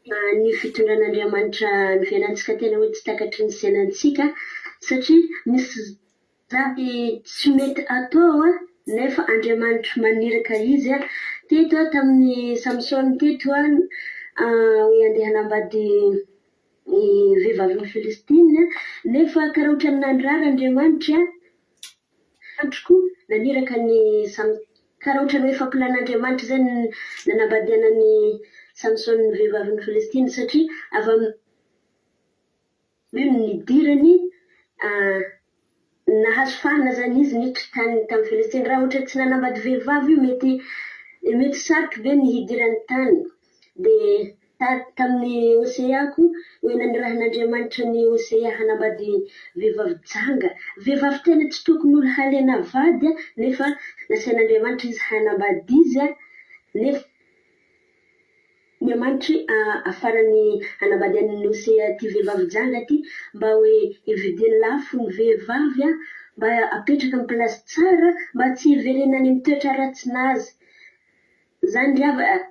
ny fitondran'Andriamanitra ny fiainantsika tena hoe tsy takatry ny sainantsika satria misy Zany tsy mety atao a, nefa Andriamanitra maniraka izy a, teto a tamin'i Samsona teto a, hoe andeha hanambady ny vehivavin'ny Filistina, nefa karaha ohatran'ny nandrara Andriamanitra, Andriamanitra koa naniraka an'i Sam, karaha ohatran'ny hoe fampilan'Andriamanitra izay ny nanambadiana an'i Samsona ny vehivavin'ny Filistina, satria avy amin'ny. Io no nidirany nahazo fahana zany izy niditra tany tamin'ny Filistina. Raha ohatra tsy nanambady vehivavy io mety mety sarotro be ny hidirany tany. Dia tamin'i Hosea koa hoe nanirahin'Andriamanitra an'i Hosea hanambady vehivavy janga. Vehivavy tena tsy tokony olo halaina vady nefa nasain'Andriamanitra izy hanambady izy nefa Andriamanitra afarany hanambady an'i Hosea ity vehivavy janga ity mba hoe hividiany lafo ny vehivavy mba apetraka amin'ny place tsara mba tsy hiverenany amin'ny toetra ratsinazy zany ry havana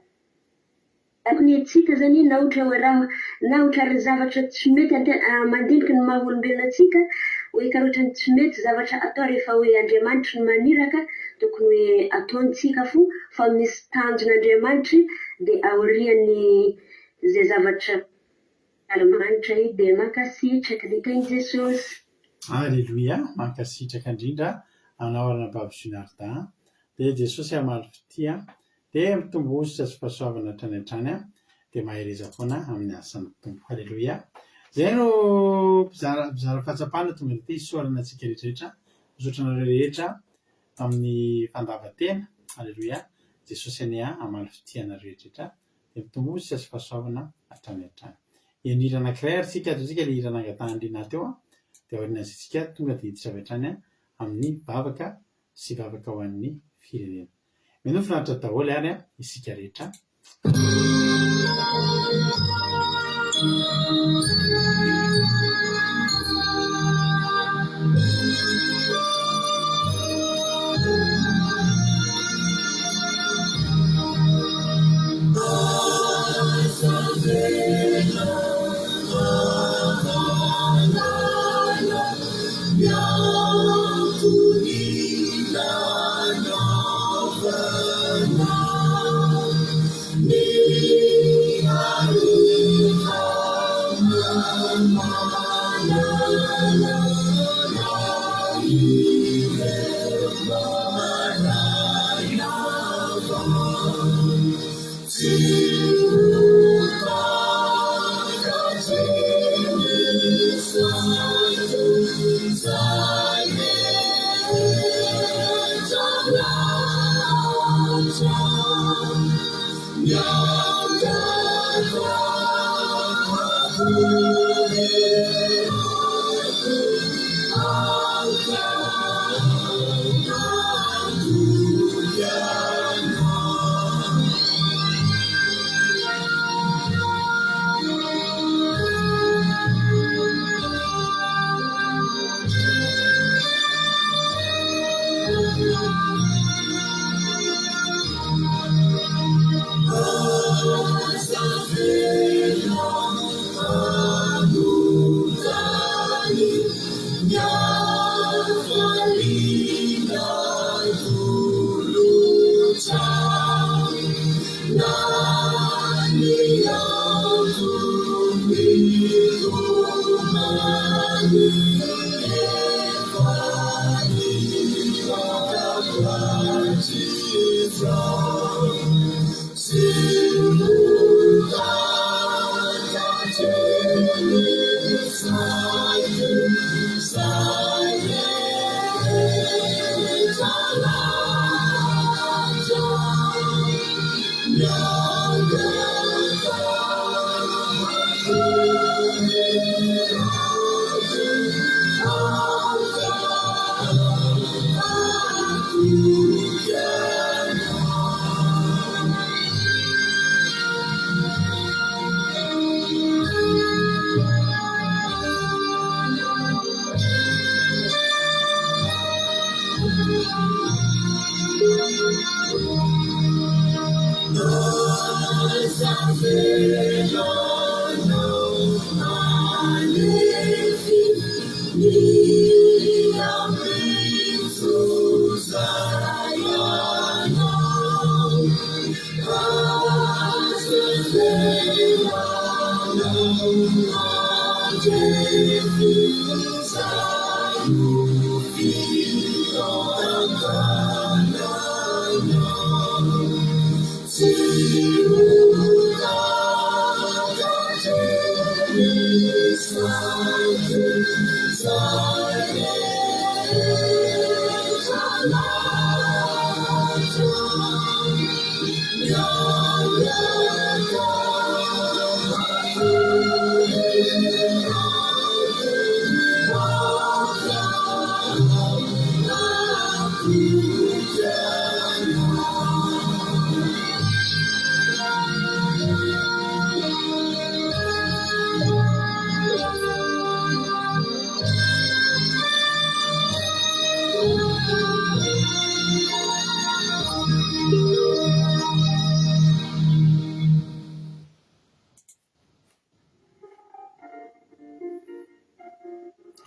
tokony antsika zany na ohatra hoe raha na ohatra ary zavatra tsy mety mandinika ny maha olombelona antsika hoe karaha ohatran'ny tsy mety zavatra atao rehefa hoe Andriamanitra no maniraka tokony hoe ataontsika fo fa misy tanjona Andriamanitra dia aorian'ny izay zavatra Andriamanitra io dia mankasitraka dia tahin'i Jesosy. Aleloia, mankasitraka indrindra anao Ranabavy Junarda, dia Jesosy hamaly fitia, dia mitombo hosotra sy fahasoavana hatrany hatrany, dia mahereza foana amin'ny asan'ny Tompo. Aleloia. Izay no mpizara mpizara fahatsapana tonga taty, isaorana antsika rehetra rehetra, misaotra anareo rehetra tamin'ny fandavan-tena, Aleloia, Jesosy anie hamaly fitia anareo rehetra rehetra, dia mitomboa sy azo fahasoavana hatrany hatrany. Heno hira anankiray ary tsika, ataontsika ilay hira nangatahan'i Rinah teo an, dia aorian'izay tsika tonga dia hiditra avy hatrany amin'ny vavaka sy vavaka ho an'ny firenena. Mino finaritra daholo ary isika rehetra.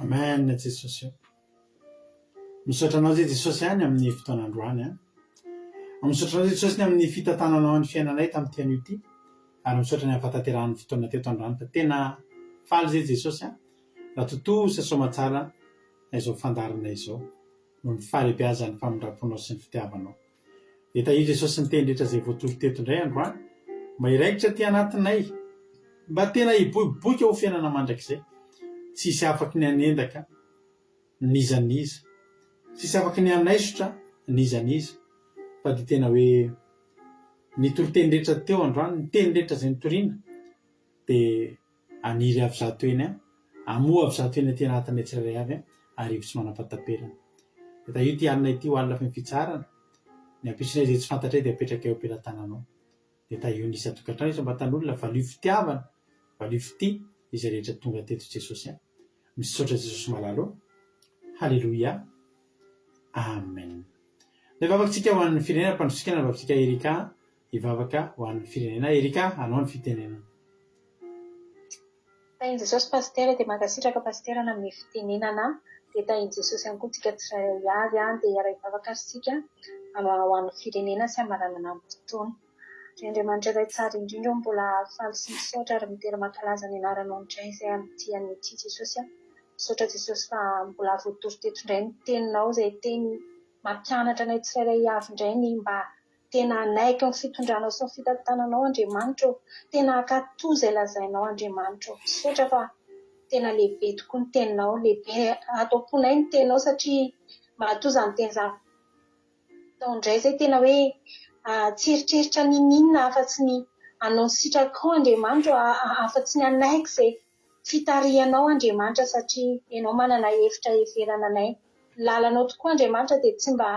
Amen Jesosy o. Misaotra anao zay Jesosy any amin'ny fotoana androany an. Misaotra anao Jesosy ny amin'ny fitantananao ny fiainanay tamin'ity anio ity. Ary misaotra ny amin'ny fahatanterahan'ny fotoana teto androany fa tena faly zay Jesosy an. Raha tontosa soamatsara izao fandaharana izao noho ny fahalehibeazan'ny famindram-ponao sy ny fitiavanao. Dia tahio Jesosy ny teny rehetra izay voatory teto indray androany, mba hiraikitra aty anatinay, mba tena hiboiboika ho fiainana mandrakizay, tsy hisy afaky ny hanendaka n'iza n'iza, tsy hisy afaky ny hanaisotra n'iza n'iza, fa dia tena hoe ny toriteny rehetra teo androany, ny teny rehetra izay notoriana dia haniry avy zato eny an, hamoa avy zato eny aty anatinay tsirairay avy an, ary hivo tsy manam-pahataperana. Dia tahio ity alina ity ho alina feno fitsaharana, ny ampitsonay izay tsy fantatray dia apetraka eo am-pelatananao. Dia tahio ny isan-tokantrano, isam-batan'olona, valio fitiavana, valio fitia izay rehetra tonga teto Jesosy an. Misaotra Jesosy malala ô. Haleloia. Amen. Ny vavakitsika ho an'ny firenena ampandrosotsika ny vavitsika Erika hivavaka ho an'ny firenena. Erika, anao ny fitenenana. Tahin'i Jesosy Pasitera dia mankasitraka Pasitera nanome fitenenana dia tahin'i Jesosy ihany koa tsika tsirairay avy an dia hiara hivavaka ary tsika ho an'ny firenena sy hamaranana ny fotoana. Ry Andriamanitra Ray tsara indrindra ô mbola faly sy misaotra ary midera mankalaza ny anaranao indray izay amin'ity anio ity Jesosy a. Misaotra Jesosy fa mbola voatory teto indray ny teninao izay teny mampianatra anay tsirairay avy indray ny mba Tena hanaiky ny fitondranao sy ny fitantananao Andriamanitra ô! Tena hankatò izay lazainao Andriamanitra ô! Misaotra fa tena lehibe tokoa ny teninao, lehibe ato am-ponay ny teninao satria matoa izany teny izany atao indray izay tena hoe tsy eritreritra n'inon'inona afa-tsy ny hanao ny sitrakao Andriamanitra ô, afa-tsy ny hanaiky izay fitarihanao Andriamanitra satria Ianao manana hevitra heverana anay. Ny lalanao tokoa Andriamanitra dia tsy mba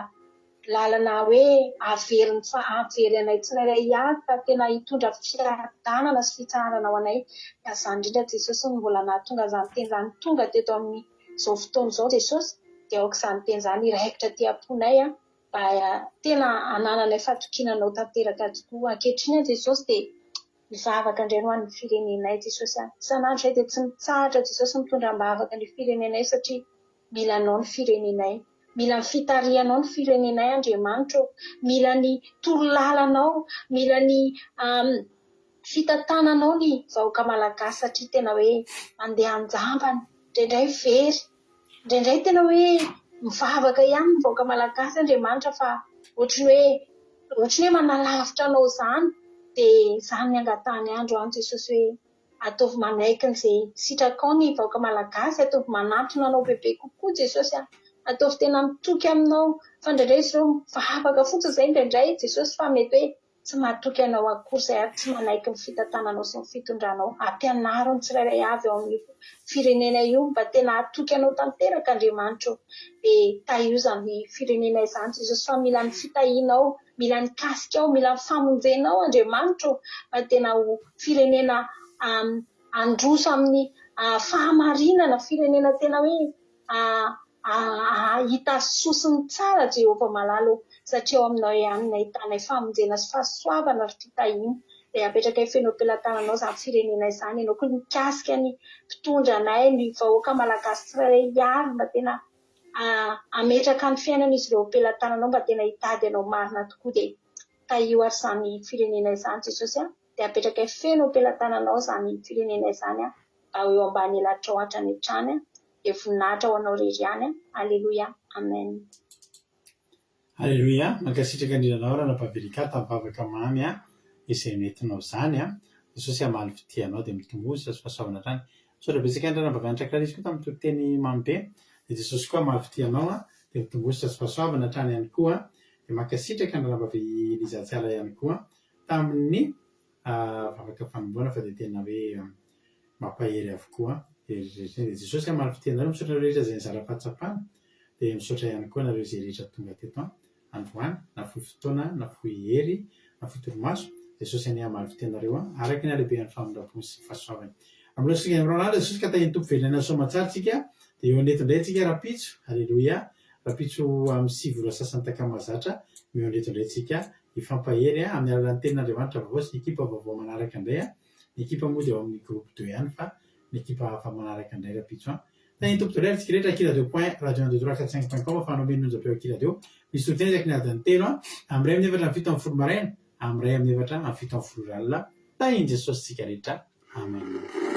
lalana hoe haveriny fa havery anay tsirairay avy fa tena hitondra fiadanana sy fitsaharana ho anay. Ka izany indrindra Jesosy no mbola nahatonga izany teny izany tonga teto amin'izao fotoana izao Jesosy dia aoka izany teny izany hiraikitra aty am-ponay mba tena hanananay fatokiana Anao tanteraka tokoa. Ankehitriny Jesosy dia Mivavaka indray ho an'ny firenenay Jesosy a! Isan'andro izay dia tsy mitsahatra Jesosy mitondra am-bavaka ny firenenay satria mila Anao ny firenenay. Mila ny fitarihanao ny firenenay Andriamanitra ô! Mila ny torolalanao, mila ny fitantananao ny vahoaka malagasy satria tena hoe mandeha an-jambany, indraindray very. Indraindray tena hoe mivavaka ihany ny vahoaka malagasy Andriamanitra fa ohatry ny hoe ohatry ny hoe manalavitra anao izany dia izany ny angatahany andro any Jesosy hoe ataovy manaiky an'izay sitrakao ny vahoaka malagasy, ataovy manantona anao bebe kokoa Jesosy a, ataovy tena mitoky aminao fa indraindray izy ireo mivavaka fotsiny izay indraindray Jesosy fa mety hoe. Tsy matoky Anao akory izahay ary tsy manaiky ny fitantananao sy ny fitondranao. Ampianaro ny tsirairay avy ao amin'io firenena io mba tena hatoky Anao tanteraka Andriamanitra ô. Dia tahio izany firenena izany Jesosy fa mila ny fitahianao, mila ny kasikao, mila ny famonjenao Andriamanitra ô. Mba tena ho firenena handroso amin'ny fahamarinana, firenena tena hoe Hahita soa sy ny tsara Jehovah malala ô, satria ao aminao ihany no ahitanay famonjena sy fahasoavana ary fitahiana. Dia apetrakay feno am-pelatananao izany firenena izany, ianao koa nikasika ny mpitondra anay, ny vahoaka malagasy tsirairay avy mba tena hametraka ny fiainan'izy ireo am-pelatananao mba tena hitady anao marina tokoa. Dia tahio ary izany firenena izany Jesosy a! Dia apetrakay feno am-pelatananao izany firenena izany a! Mba ho eo ambany elatrao hatrany hatrany a! Dia voninahitra ho anao irery ihany a! Aleloia! Amen! Aleloia! Mankasitraka indrindra anao Ranabavy Ericka tamin'ny vavaka mamy a! izay nentinao izany a! Jesosy hamaly fitia anao dia mitomboa sy fahasoavana hatrany. Misaotra betsaka an'i Ranabavy Hanitra Clarisse koa tamin'ny toriteny mamy be. Dia Jesosy koa hamaly fitia anao a! dia mitomboa sy fahasoavana hatrany ihany koa. Dia mankasitraka an'i Ranabavy Liza Tsiala ihany koa tamin'ny vavaka fanomboana fa dia tena hoe mampahery avokoa. Dia Jesosy hamaly fitia anareo. Misaotra anareo rehetra izay nizara fahatsapana. Dia misaotra ihany koa anareo izay rehetra tonga teto androany, na fohy fotoana, na fohy hery, na fohy torimaso. Jesosy anie hamaly fitia anareo araka ny halehibehan'ny famindrampony sy fahasoavany. Amin'ny lasa singa amin'ny rano Jesosy ka tahin'ny Tompo velona soamantsara tsika. Dia eo an'eto indray tsika rahampitso. Aleloia. Rahampitso amin'ny 9 ora sasany takany mahazatra, eo an'eto indray tsika hifampahery amin'ny alalan'ny tenin'Andriamanitra vaovao sy ny ekipa vaovao manaraka indray. Ny ekipa moa dia ao amin'ny groupe deux ihany fa ny ekipa hafa manaraka indray rahampitso an. Tahin'ny Tompo daholo ary tsika rehetra Akiradio point radio un deux trois quatre cinq point com afahanao mihaino ny onjam-peo Akiradio. Misy toriteny isaky ny adiny telo an, amin'ny iray amin'ny efatra amin'ny 17 maraina, amin'ny iray amin'ny efatra amin'ny 17 ora alina. Tahin'i Jesosy tsika rehetra. Amen.